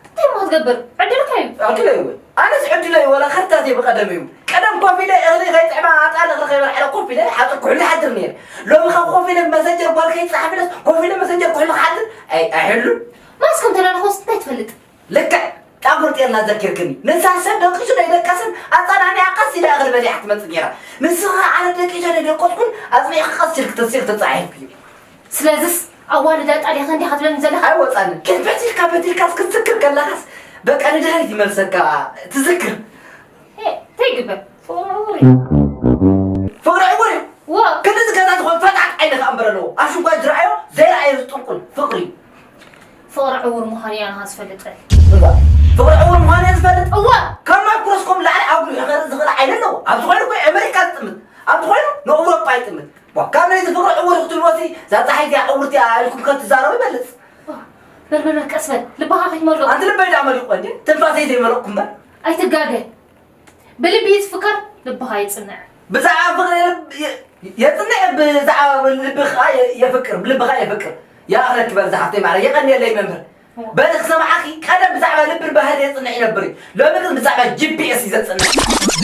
እንታይ እሞ ክትገብር? ዕድልካ እዩ። ዕድለይ እውን። ኣነስ ዕድለይ ወላ ከርታት እየ ብቐደም እዩ። ቀደም ኮፍ ኢለ እኽሊ ከይጥዕማ ኣጣል እኽሊ ከይበልዓለ ኮፍ ኢለ ሓጥር ኩሕሊ ሓድር ነይረ። ሎሚ ካብ ኮፍ ኢለ መሰንጀር ጓል ከይትጽሓፍለስ ኮፍ ኢለ መሰንጀር ኩሕሊ ክሓድር ኣይ-፣ ኣይሕሉን። ማስ ከም ተላለኾስ እንታይ ትፈልጥ? ልክዕ ጣጉር ጤልና ዘኪርክኒ። ንሳ ሰብ ደቂሱ ደይደቀስን ኣጸናኒዓ ቀስ ኢላ እኽሊ በሊዓ ትመጽእ ነይራ። ንስኻ ኣነ ደቂሰ ደይደቀስኩን ኣጽኒዕካ ቀስ ኢልክ ተሲእክ ተጻሒፍክዮ። ስለዝስ ኣዋልዳ ጣልያኸ እንዲኻ ትብለኒ ዘለኻ? ኣይወጻንን። ግን በቲልካ በቲልካስ ክትዝክር ከለኻስ በቃ ንድሕሪት ይመልሰካ ትዝክር። ሄ፣ እንታይ ይግበር? ፍቕሪ ዕውር እዩ። ፍቕሪ ዕውር እዩ? እወ። ክንድዚ ገዛ ዝኾን ፈጣጥ ዓይኒ ከኣ እምበር ኣለዎ። ኣብ ሽንኳይ ዝረኣዮ ዘይረኣዮ ዝጥንቁል ፍቕሪ እዩ። ፍቕሪ ዕውር ምዃኑ እያ ንኻ ዝፈልጥ። እምበር ፍቕሪ ዕውር ምዃኑ እየ ዝፈልጥ። እወ። ካብ ማይክሮስኮፕ ላዕሊ ኣጉሊሑ ከርኢ ዝኽእል ዓይኒ ኣለዎ። ኣብዚ ኮይኑ እኮ ኣሜሪካ ዝጥምት። ኣብዚ ኮይኑ ንኣውሮጳ ይጥምት። ዋ፣ ካብ ናይዚ ፍቕሪ ዕውር ክትብልዎሲ፣ እዛ ጸሓይ እዚኣ ዕውርቲ እያ ኢልኩም ከም ትዛረቡ ይበልጽ። በል፣ በል፣ በል፣ ቀስ በል። ልብኻ ከይትመልኦ። ኣንቲ ልበይ ደኣ መሊቑ እንዴ? ትንፋሰይ ዘይመለቕኩ እምበር። ኣይትጋገ። ብልቢ እዩ ዝፍቀር፣ ልብኻ ይጽንዕ። ብዛዕባ ፍቕሪ የብ-፣ የ-፣ የጽንዕ፣ ብዛዕባ ልቢ ኸኣ የ-፣ የፍቅር፣ ብልቢ ኸኣ የፍቅር። ይኣኽለኪ በል፣ ዝሓፍተይ ማዕረ፣ የቐንየለይ መምህር። በል ክሰምዓኺ፣ ቀደም ብዛዕባ ልብን ባህርን የጽንዕ ይነብር እዩ። ሎሚ ግን ብዛዕባ ጂ ፒ ኤስ እዩ ዘጽንዕ።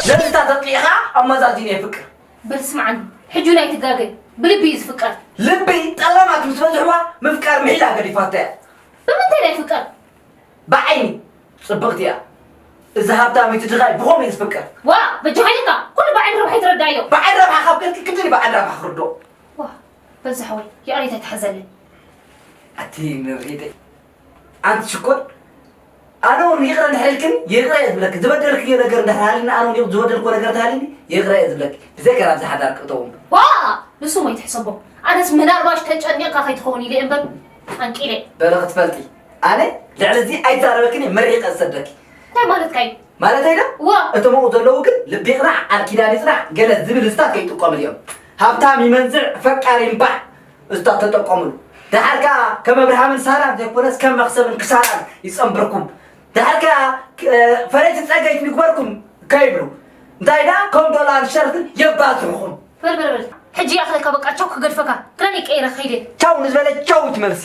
ነዚ ተጠቂዕኻ ኣመዛዚኑ የፍቅር። በል ስምዓኒ፣ ሕጂ እውን ኣይትጋገ፣ ብልቢ እዩ ዝፍቀር። ልቢ ጠላማት ምስ በዝሕዋ ምፍቃር ምሒላ ገዲፋቶ እያ። ብምንታይ ዳ ይፍቀር? ብዓይኒ ጽብቕቲ እያ። እዚ ሃብታም እዩ፣ እቲ ድኻ እዩ፣ ብኸምኡ እዩ ዝፍቀር። ዋ፣ በጃኻ ኢልካ፣ ኩሉ ብዓይኒ ረብሓ ይትረዳዮ። ብዓይኒ ረብሓ ካብ ከልኪ ክንደይ ብዓይኒ ረብሓ ክርድኦ? ዋ፣ በዚ ሓወይ፣ ይቕሬታ ይትሓዘለይ። ኣቲ ንርኢተይ። ኣንቲ ሽኮር፣ ኣነ እውን ይቕረ እንድሕር ኢልክኒ፣ ይቕረ እየ ዝብለኪ። ዝበደልክዮ ነገር እንድሕር ሃልዩኒ፣ ኣነ እውን ይቕ-፣ ዝበደልክዎ ነገር ተሃልዩኒ፣ ይቕረ እየ ዝብለኪ። ብዘይካ ናብዚ ሓዳር ክእተው እምበር። ዋ! ንሱ ሞ ይትሕሰቦ። ኣነስ ምናልባሽ ተጨኒቕካ ከይትኸውን ኢለ እምበር፣ ኣንቂለ። በለ ክትፈልጢ፣ ኣነ ልዕሊ እዚ ኣይዛረበክን እየ፣ መሪቐ ዝሰደኪ። እንታይ ማለትካ እዩ? ማለተይ ዶ? ዋ! እቶም ኣብኡ ዘለዉ ግን ልቢ ይቕናዕ፣ ቃል ኪዳን ይጽናዕ፣ ገለ ዝብል እስታት ከይጥቀምሉ እዮም። ሃብታም ይመንዝዕ፣ ፈቃር ይንባዕ፣ እስታት ተጠቀምሉ። ደሓር ከኣ ከም ኣብርሃምን ሳራን ዘይኮነስ ከም መኽሰብን ክሳራን ይጸንብርኩም። ደሓር ከኣ፣ እ፣ ፈረይቲ ጸገይት ንግበርኩም ከይብሉ፣ እንታይ ደኣ ከም ዶላር ሸርትን የባዝሑኹም። በል፣ በል፣ በል። ሕጂ ይኣኽለካ በቃ፣ ቻው ክገድፈካ። ክዳን ይቀይረ ከይደ። ቻው ንዝበለ ቻው ትመልሲ።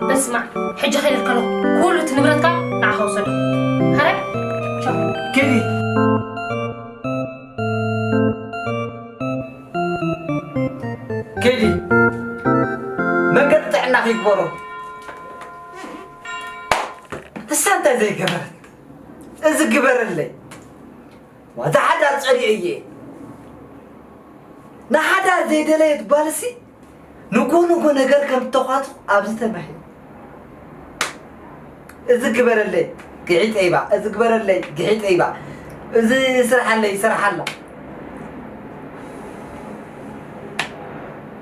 በስመ ኣብ። ሕጂ ከይደ ከለኹ ኩሉ እቲ ንብረትካ ንዓኻ ውሰዶ። ኸረ? ቻው። ኪዲ። ኪዲ። መንገዲ ጥዕናኺ ይግበሮ። እሳ እንታይ ዘይገበረት? እዚ ግበረለይ። ዋዛ ሓዳር ጸሊኤ እየ። ንሓዳር ዘይደለየት ጓልሲ ንጎ ንጎ ነገር ከም እተዃትኹ ኣብዚ ተማሂሩ። እዚ ግበረለይ ግዒ ጠይባ፣ እዚ ግበረለይ ግዒ ጠይባ፣ እዚ ስርሓለይ ስርሓላ።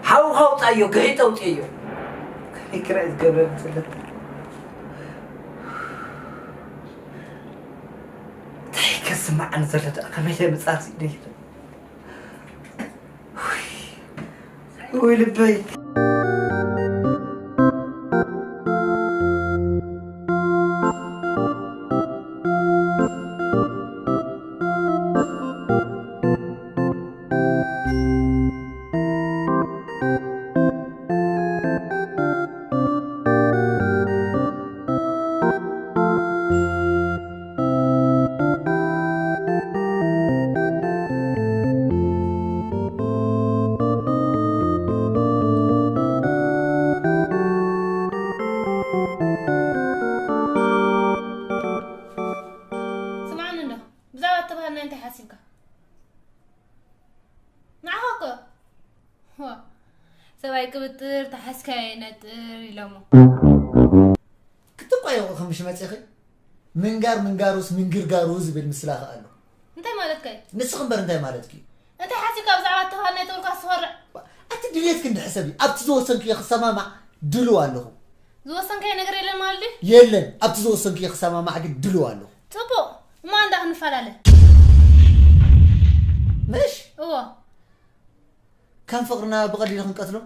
ሓውኻ ኣውጻዮ፣ ግዒ ተውጽዮ። ከመይ ክረ ዝገብረ ዘለካ? እንታይ ከስምዓኒ ዘሎ ደኣ? ከመይ ኢለ ምጻር ስኢነ ይኽእል? ውይ፣ ውይ ልበይ። ስምዓኒ እንዶ፣ ብዛዕባ እተባህልና እንታይ ሓሲብካ? ንዓኻ እኮ። ዋ፣ ሰብኣይ ቅብጥር፣ ተሓዝካዮ ይነጥር ኢሎሞ። ክትቋየቑ ከምሽ መጺኺ? ምንጋር ምንጋሩስ ምንግርጋሩ ዝብል ምስላ ከኣ ኣሎ። እንታይ ማለትካ እዩ? ንስኺ እምበር እንታይ ማለትኪ እዩ? እንታይ ሓሲብካ ብዛዕባ እተባህልና ይተወልካ ዝትኾርዕ? ኣቲ ድሌትኪ እንድሕሰቢ፣ ኣብቲ ዝወሰንክዮ ክሰማማዕ ድልው ኣለኹ። ዝወሰንካዮ ነገር የለን ማለት ድዩ? የለን፣ ኣብቲ ዝወሰንክዮ ክሰማማዕ ግን ድልው ኣለኹ። ጽቡቕ፣ እሞ ኣንዳ ክንፈላለ። ምሽ? እዎ። ከም ፍቕርና ብቐሊሉ ክንቀትሎ?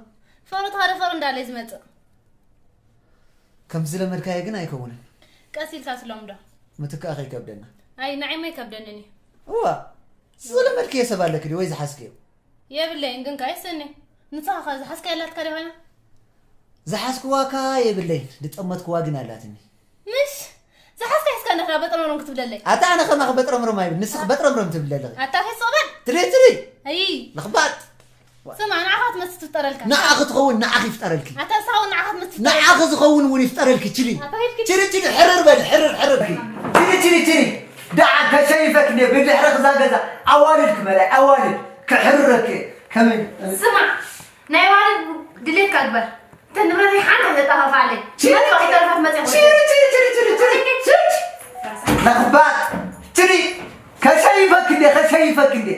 ፍቕሪ ተኻደ ፍቕሪ እንዳለ እዩ ዝመጽእ። ከም ዝለመድካዮ ግን ኣይከውንን። ቀስ ኢልካ ስሎም ዶ? ምትካእ ከይከብደና። ኣይ፣ ንዓይማ ኣይከብደንን እዩ። እዋ፣ ዝለመድክዮ ሰብ ኣለኪ ድዩ ወይ ዝሓዝክዮ? የብለይን፣ ግን ከኣ ይስእኒ። ንስኻ ከ ዝሓዝካያ ኣላትካ ዶ ኮይና? ዝሓዝክዋ ከኣ የብለይን፣ ዝጠመትክዋ ግን ኣላትኒ። ምሽ? ዝሓዝካ ሒዝካ እንዳኸዳ በጥረምረም ክትብለለይ። ኣታ ኣነ ከማኺ በጥረምረም ኣይብል፣ ንስኺ በጥረምረም ትብሊ ኣለኺ። ኣታ ኺድ ስቕ በል። ትሪ፣ ትሪ። ኣይ። ለኽባጥ። ስማ፣ ንዓኻ ትመስል ትፍጠረልካ። ንዓ ክትኸውን ንዓኺ ይፍጠረልኪ። ኣታ ንስኻ እውን ንዓኻ ትመስል ትፍጠረልካ። ንዓኺ ዝኸውን እውን ይፍጠረልኪ፣ ችሊ። ኣታ ኺድ ኪድ። ችሊ፣ ችሊ፣ ሕርር በል፣ ሕርር፣ ሕርር። ችሊ፣ ችሊ፣ ችሊ። ደዓ ከሸይፈክ እንደ ብድሕሪ ክዛ ገዛ ኣዋልድ ክመላይ፣ ኣዋልድ ክሕርረክ። ከመይ? ስማ፣ ናይ ዋልድ ድሌትካ ግበር። እተን ንብረተይ ሓንቲ ከይተጠፋፍኣለይ። ችሪ፣ መጥፋ ከይተረፈት መፅያ ችሪ፣ ችሪ፣ ችሪ፣ ችሪ፣ ችሪ፣ ችሪ። ለኽባጥ። ችሪ፣ ከሸይፈክ እንዴ፣ ከሸይፈክ እንዴ።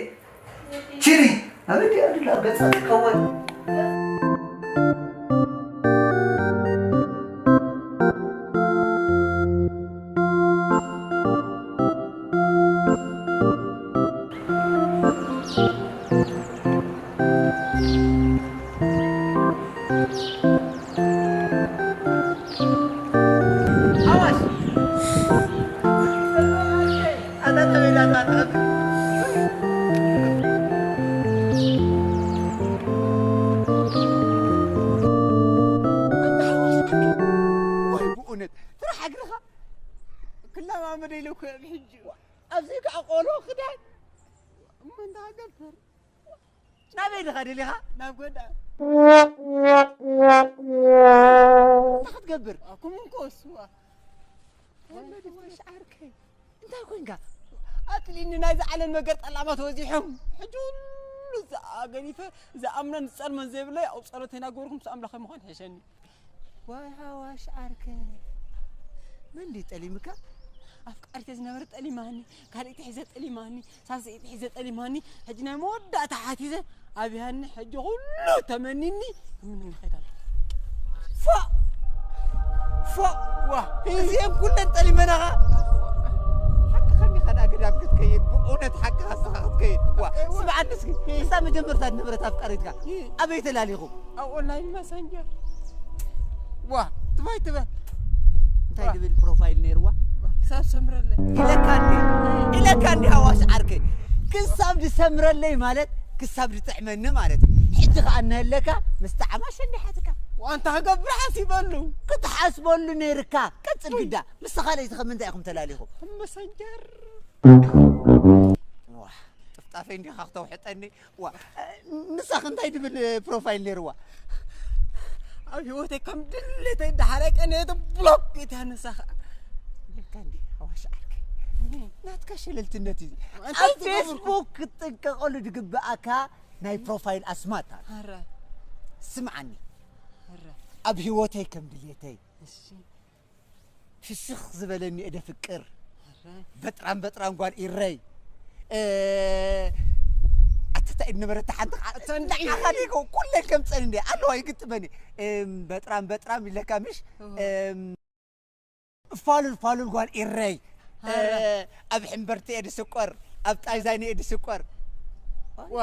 ችሪ፣ ኣበይ ድያ ድላ ገጻ ትከወል? ኣዋሽ! ኣታ ተበላ ኣታ ተቐብል። ኣታ ሓዋሽ ዓርከይ፣ ወይ ብእውነት፣ ጥራሕ እግርኻ ክለማመደ ኢለ እኮ እየ ብሕጂ። ኣብዚ ከኣ ቆሎ ክዳን እሞ እንታይ ገበር? ናበይ ድኻ ደሊኻ? ናብ ጎዳ። እንታይ ክትገብር? ኣኩም እንኮ ስዋ። ወለዲ ወሽ ዓርከይ። እንታይ ኮንካ? ኣጥሊኒ ናይዚ ዓለም ነገር ጠላማት ወዚሖም። ሕጂ ኩሉ ዝኣገኒፈ ዝኣምኖን ዝጸልሞን ዘይብለይ ኣብ ጸሎተይ ናገርኩም ምስ ኣምላኸይ ምዃን ሕሸኒ። ዋይ ሓዋሽ ዓርከ። መን ድዩ ጠሊምካ? ኣፍቃሪተ ዝነበረ ጠሊማኒ፣ ካልእቲ ሒዘ ጠሊማኒ፣ ሳልሰይቲ ሒዘ ጠሊማኒ። ሕጂ ናይ መወዳእታ ሓቲዘ ኣብያኒ። ሕጂ ኩሉ ተመኒኒ። ምን ንኸይድ ኣለኹ። ፎእ! ፎእ! ዋ! እዚአን ኩለን ጠሊመናኻ። ሓቅኻ እንዲኻ ደኣ ገዳም ክትከይድ፣ ብእውነት ሓቅኻ ንስኻ ክትከይድ። ዋ! እዋ። ስምዓኒ እስኪ፣ እዛ መጀመርታ ዝነበረት ኣፍቃሪትካ ኣበይ ተላሊኹም? ኣብ ኦንላይን መሰንጀር። ዋ! ትባይ ትበል። እንታይ ዋ! ድብል ፕሮፋይል ነይርዋ? ክሳብ ሰምረለይ። ኢለካ እንዲ፣ ኢለካ እንዲ ሃዋሽ ዓርከይ። ክሳብ ድሰምረለይ ማለት ክሳብ ድጥዕመኒ ማለት እዩ። ሕጂ ከኣ እናሃለካ ምስ ጠዓማ ሸኒሓትካ። ዋንታ ክገብር ሓሲበሉ። ክትሓስበሉ ነይርካ። ቀጽል ግዳ። ምስ ካልኣይቲ ከ ምንታይ ኢኹም ተላሊኹም? መሰንጀር። ዋ፣ ጥፍጣፈይ እንዲኻ ክተውሕጠኒ። ዋ፣ ንሳኽ እንታይ ድብል ፕሮፋይል ነይርዋ? ኣብ ህይወተይ ከም ድሌተይ እንዳሓረቀ ነቲ ብሎክ ኢታ ንሳኻ። ለካ እንዲ ሃዋሽ ዓርከይ። ናትካ ሸለልትነት እዩ። እንታይ ኣብ ትገብር? ፌስቡክ ክትጥንቀቐሉ ድግብኣካ ናይ ፕሮፋይል ኣስማት ኣሎ። ኣረ። ስምዓኒ። ኣረ። ኣብ ህይወተይ ከም ድሌተይ። እሺ። ፍሽኽ ዝበለኒ እደ ፍቅር። ኣረ። በጥራም በጥራም ጓል ኢረይ። እ፣ ኣታ እንታይ ነበረት ሓንቲ ዓ-፣ እተን እንዳ ዓኻ ዲጎ ኩለን ከም ጸን እንደ ኣለዋ ይግጥመኒ። እም፣ በጥራም በጥራም ኢለካ ምሽ? እወ። እም፣ ፋሉል ፋሉል ጓል ኢረይ። ኣረ። እ፣ ኣብ ሕምበርቲ እየ ድስቆር፣ ኣብ ጣይዛይኒ እየ ድስቆር። ዋ።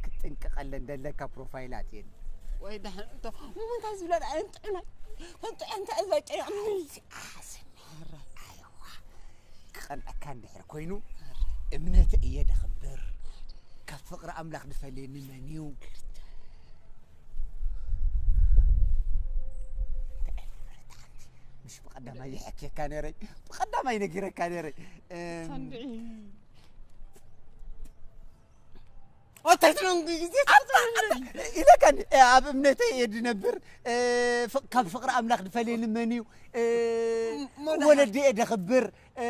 ክትጥንቀቐለን ደለካ ፕሮፋይላት እየን። ወይ ደሓን እቶ፣ ንምንታይ ዝብላ ደኣ እንጥዕና፣ እንጥዕ እንታይ እዛ ጨይቕኒ? ኣስኒ። ኣረ። ኣይዋ። ክቐንዐካ እንድሕር ኮይኑ፣ ኣረ። እምነተ እየ ደኽብር። ካብ ፍቕሪ ኣምላኽ ዝፈልየኒ መን እዩ? እንታይ ዓይነት ምሕረት ሓንቲ? ምሽ ብቐዳማይ ይሐክየካ ነይረ፣ ብቐዳማይ ነጊረካ ነይረ። እም፣ ሳንድዒ። እንታይ ትነግሪ ግዜ ኣታ፣ ኣታ፣ ኢለካ እንዲ፣ እ፣ ኣብ እምነተይ እየ ድነብር፣ እ፣ ፍ-፣ ካብ ፍቕሪ ኣምላኽ ድፈልየኒ መን እዩ? እ፣ ም-፣ ሞዳ። ወለዲ እየ ደኽብር፣ እ፣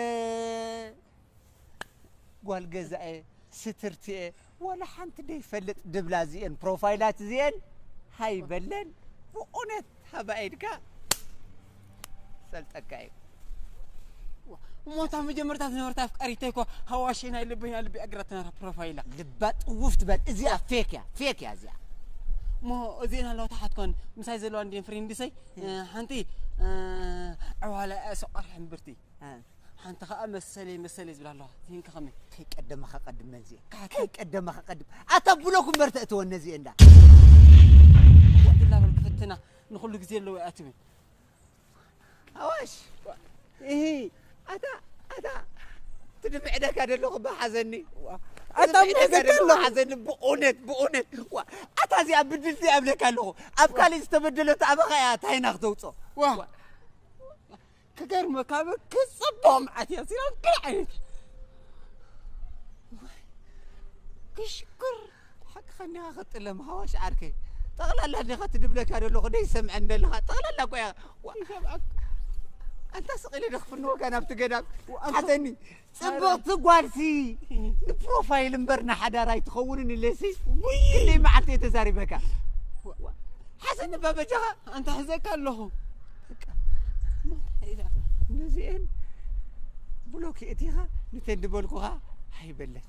ጓል ገዛኤ፣ ስትርትኤ፣ ዋላ ሓንቲ ደይፈልጥ ድብላ እዚኤን፣ ፕሮፋይላት እዚኤን፣ ሃይ በለን፣ ብእውነት ሃባ ኢድካ ሰልጠካ እዩ። እሞ እታ መጀመርታ ዝነበረት ኣፍቃሪተይ እኮ ሃዋሸይ ናይ ልበይ ናይ ልቢ ኣግራትና ፕሮፋይላ። ልባ ጥውፍ ትበል። እዚኣ ፌክ እያ፣ ፌክ እያ እዚኣ። እሞ እዚኤን ኣለዋ ተሓትኮን ምሳይ ዘለዋ እንዲን ፍሬንድሰይ፣ እ፣ ሓንቲ፣ እ፣ ዕዋላ እያ፣ ሰቋር ሕምብርቲ። እ። ሓንቲ ኸኣ መሰለይ፣ መሰለይ ዝብላ ኣለዋ። እዚኤን ከ ከመይ? ከይቀደመኻ ቀድም ነዚኤን። ካሕከይ። ከይቀደመኻ ቀድም። ኣታ ብሎክ እምበር ተእትወን ነዚኤን እንዳ። ወድላ በል ክፍትና ንኹሉ ግዜ ኣለዎ እያ ትብል። ኣዋሽ። እሂ፣ ኣታ፣ ኣታ፣ ትድምዕደካ ደለኹ ብሓዘኒ። ኣታ ትድምዕደካ ምሕዘካ ደለኹ ኣለኹ። ሓዘኒ፣ ብእውነት፣ ብእውነት። ዋ፣ ኣታ እዚኣ ብድልቲ እያ እብለካ ኣለኹ። ኣብ ዋ። ካልእ ዝተበደለት ኣባኻ እያ ታይና ክተውፅኦ። ዋ። ዋ። ክገርመካ፣ በ-፣ ክጽብቕ መዓት እያ፣ እዚኣ እንታይ ዓይነት? ክሽኩር። ሓቅኻ እንዲኻ ክጥለም፣ ሃዋሽ ዓርከይ። ጠቕላላ እንዲኻ ትድብለካ ደለኹ፣ ደይ ሰምዐን ደለኻ። ጠቕላላ እኮ እያ። ዋ-፣ ይሰምዐካ። ኣንታ ስቕ ኢለ ዶ ክፍንወካ ናብቲ ገዳም? ዋ-፣ ኣንታ ሓተኒ። ጽብቕቲ ጓልሲ ንፕሮፋይል እምበር ንሓዳር ኣይትኸውንን ኢለሲ ውይ! ክንደይ መዓልቲ እየ ተዛሪበካ። ሓሰን እባ በጃኻ። ኣንታ ሕዘካ ኣለኹ። በቃ። ነዚኤን ብሎክ እቲኻ ንተን ዝበልኩኻ ኣይበለን።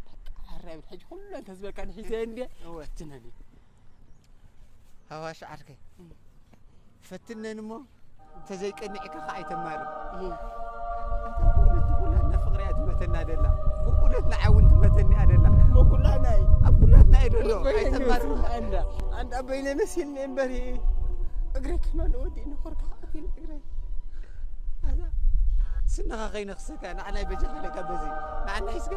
በቃ፣ ሓራይ ሕጂ ኩለን ተዝበልካ ንሒዘ እንድየ። እወ። ትነኒ። ሃዋሽ ዓርከይ፣ እም። ፈትነን እሞ እንተዘይቀኒዕካ ከዓ ኣይተማርር። እም። ኣታ ብእውነት ንኹላትና ፍቕሪ እያ ትመተና ደላ። ብእውነት ንዓይ እውን ትመተኒ እያ ደላ። እሞ ኩላትና እዩ። ኣብ ኩላትና እዩ ደሎ። በይነ ኣይተማርር። ነሲልና እንዳ፣ ኣንዳ በይነ ነሲልና እምበር እግረይ ከማን ወዲእኒ፣ ኮርካ ሓቂት እግረይ። ኣታ ስንኻ ከይነኽሰካ፣ ንዓናይ በጃኻ ለካ በዚ። ንዓናይ እስከ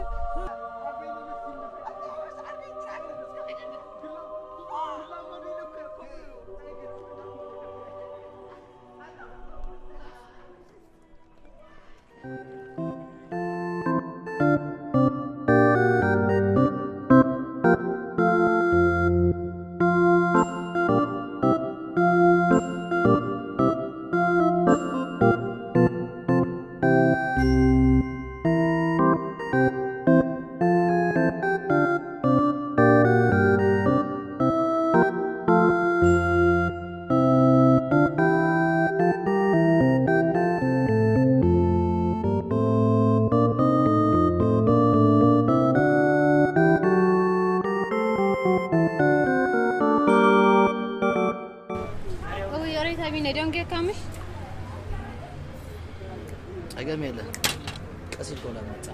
እውይ፣ ሬታ ቢነ ደንጌካ ምሽ? ጸገም የለን። ቀስ ኢልኩም ለመጻ።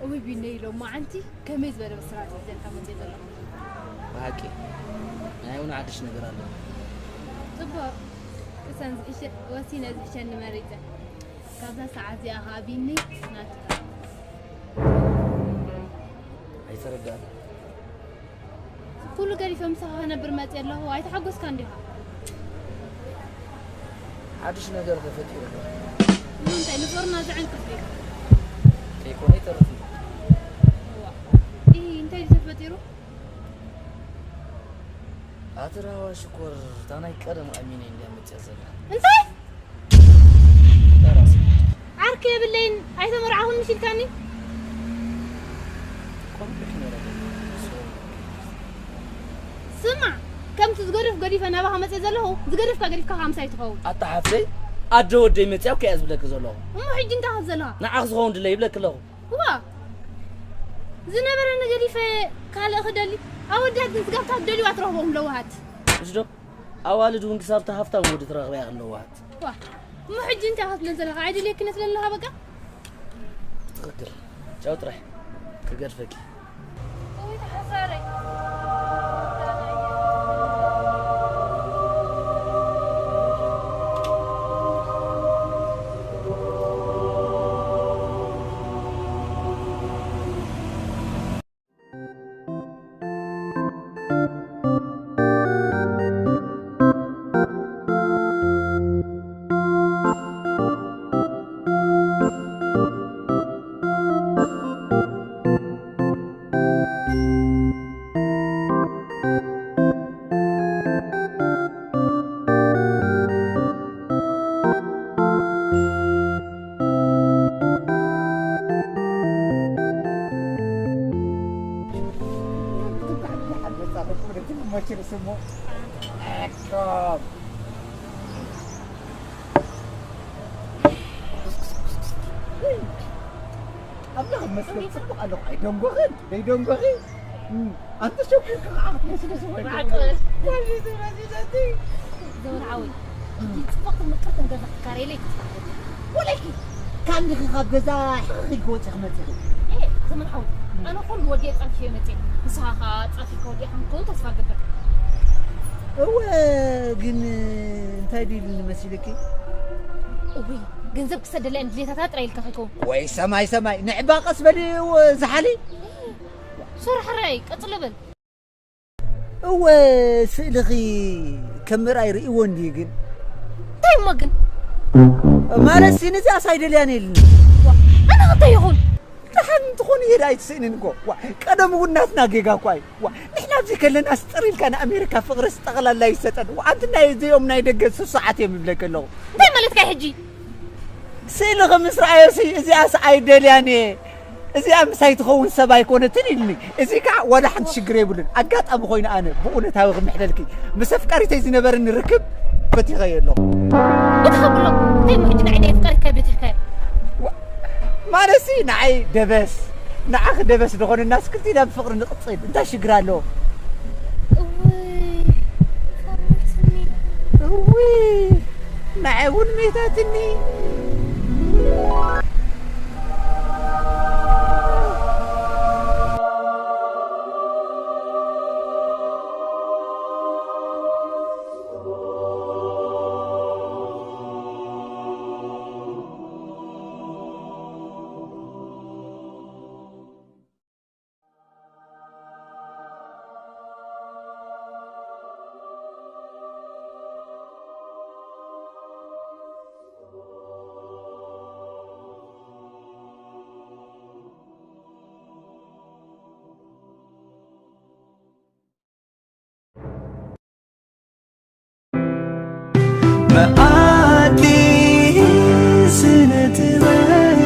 እውይ ቢነ፣ ኢሎም መዓንቲ ከመይ ዝበለ ብስራት እዩ ዘልካ መጽእ ዘለኹ። ብሓቂ ናይ እውን ሓድሽ ነገር ኣሎ። ጽቡቕ። ቅሰን ዝሕሸ-፣ ወሲነ ዝሕሸኒ መሪጸ። ካብዛ ሰዓት እዚኣ ኸዓ ቢኒ ናትካ። ኣይተረዳእን። ኩሉ ገዲፈ ምሳኻ ክነብር መፅእ ኣለኹ። ኣይተሓጎስካን ዲኻ? ሓድሽ ነገር ተፈጢሩ ኣሎ። ንምንታይ ንፈርና ዘዕንቅፍ ድዩ? ከይኮነ ይተርፍ እዩ። እዋ። ኢሂ፣ እንታይ እዩ ተፈጢሩ? ኣቲ ራህዋ ሽኮር፣ እታ ናይ ቀደም ኣሚነይ እንድያ መፅያ ዘላ። እንታይ? ዓርኪ የብለይን፣ ኣይተመርዓኹን ምሽ ኢልካኒ? ስማዕ፣ ከምቲ ዝገደፍ ገዲፈ ናባኻ መፅእ ዘለኹ፣ ዝገደፍካ ገዲፍካ ከዓ ምሳይ ትኸውን። ኣታ ሓፍተይ፣ ኣደ ወደይ መፅያ እኮ እያ ዝብለኪ ዘለኹ። እሞ ሕጂ እንታይ ካብ ዘለኻ? ንዓኺ ዝኸውን ድለ ይብለኪ ኣለኹ። እዋ፣ ዝነበረኒ ገዲፈ ካልእ ክደሊ? ኣወዳት ግን ስጋብታ ትደልዩ ኣትረኽቦም ለዋሃት። እሺ ዶ? ኣዋልድ እውን ክሳብ ተሃፍታም ወዲ ትረኽበያ ኣለዋት። ዋ፣ እሞ ሕጂ እንታይ ክትብለን ዘለኻ? ኣይደልየክን እየ ትብለን ኣለኻ በቃ? ትኽክል። ቻው ጥራሕ። ክገድፈኪ። ወይ ተሓሳረይ። ኣምላኽ ይመስገን፣ ጽቡቕ ኣለኹ። ኣይደንጎኽን፣ ደይደንጎኺ። እም፣ ኣንተ ሸኪርካ ከዓ ክትመስሊ ስወይ። ማዕቆ። ዘመን ዓወይ። ሕጂ ጽቡቕትን ምቅርትን ገዛ ክካረየለይ ተስፋ ኣለኒ። ወለኪ፣ ካንዲኺ ካብ ገዛ ሕኺ ክወፂ ክመፂኺ። ኤ፣ ዘመን ዓወይ። ኣነ ኩሉ ወዲኤ ጸፊፈ መፅእ። ንስኻ ከዓ ጸፊፍካ ወዲእካ ክኸውን ተስፋ እገብር። እወ፣ ግን እንታይ ድዩ ኢሉኒ መሲልኪ? እውይ፣ ገንዘብ ክሰደላ እየን ድሌታታ ጥራይ ኢልካ ከይከውን። ወይ ሰማይ ሰማይ፣ ንዕባ ቀስ በሊ፣ እወ፣ ዝሓሊ። ሶር ሕራይ፣ ቀጽሎ በል። እወ፣ ስእልኺ ከም ምርኣይ ርእይዎ እንድዩ ግን። እንታይ እሞ ግን? ማለትሲ ነዚኣስ ኣይደልያን ኢልኒ። ዋ፣ ኣነ ኸ እንታይ ይኹን? ደሓን እንትኾን እየ ደኣ ኣይትስእንን እኮ። ዋ፣ ቀደም እውን ናትና ጌጋ እኳ እዩ። ዋ፣ ንሕና ኣብዚ ከለናስ ጥር ኢልካ ንኣሜሪካ ፍቕርስ ጠቕላላ ይሰጠን። ዋ፣ ኣንቲ ናይ እዚኦም ናይ ደገ ስሱዓት እዮም ይብለኪ ኣለኹ። እንታይ ማለትካ እዩ ሕጂ? ስእልኺ ምስ ረኣዮሲ እዚኣስ ኣይደልያን እየ። እዚኣ ምሳይ ትኸውን ሰብ ኣይኮነትን ኢልኒ። እዚ ከዓ ዋላ ሓንቲ ሽግር የብሉን። ኣጋጣሚ ኮይኑ ኣነ ብእውነታዊ ክምሕለልኪ ምስ ኣፍቃሪተይ ዝነበረኒ ርክብ በቲኸዮ ኣለኹ። እንታይ ከብሎ? እንታይ እሞ ሕጂ ንዓይ ናይ ኣፍቃሪትካ በቲኽካዮ? ዋ-፣ ማለትሲ ንዓይ ደበስ፣ ንዓኺ ደበስ ዝኾነናስ ክልቲና ብፍቕሪ ንቕጽል። እንታይ ሽግር ኣለዎ? እውይ፣ ፈርትኒ። እውይ፣ ንዓይ እውን መይታትኒ። መኣዲ ስነ ጥበብ።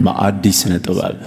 መኣዲ ስነ ጥበብ።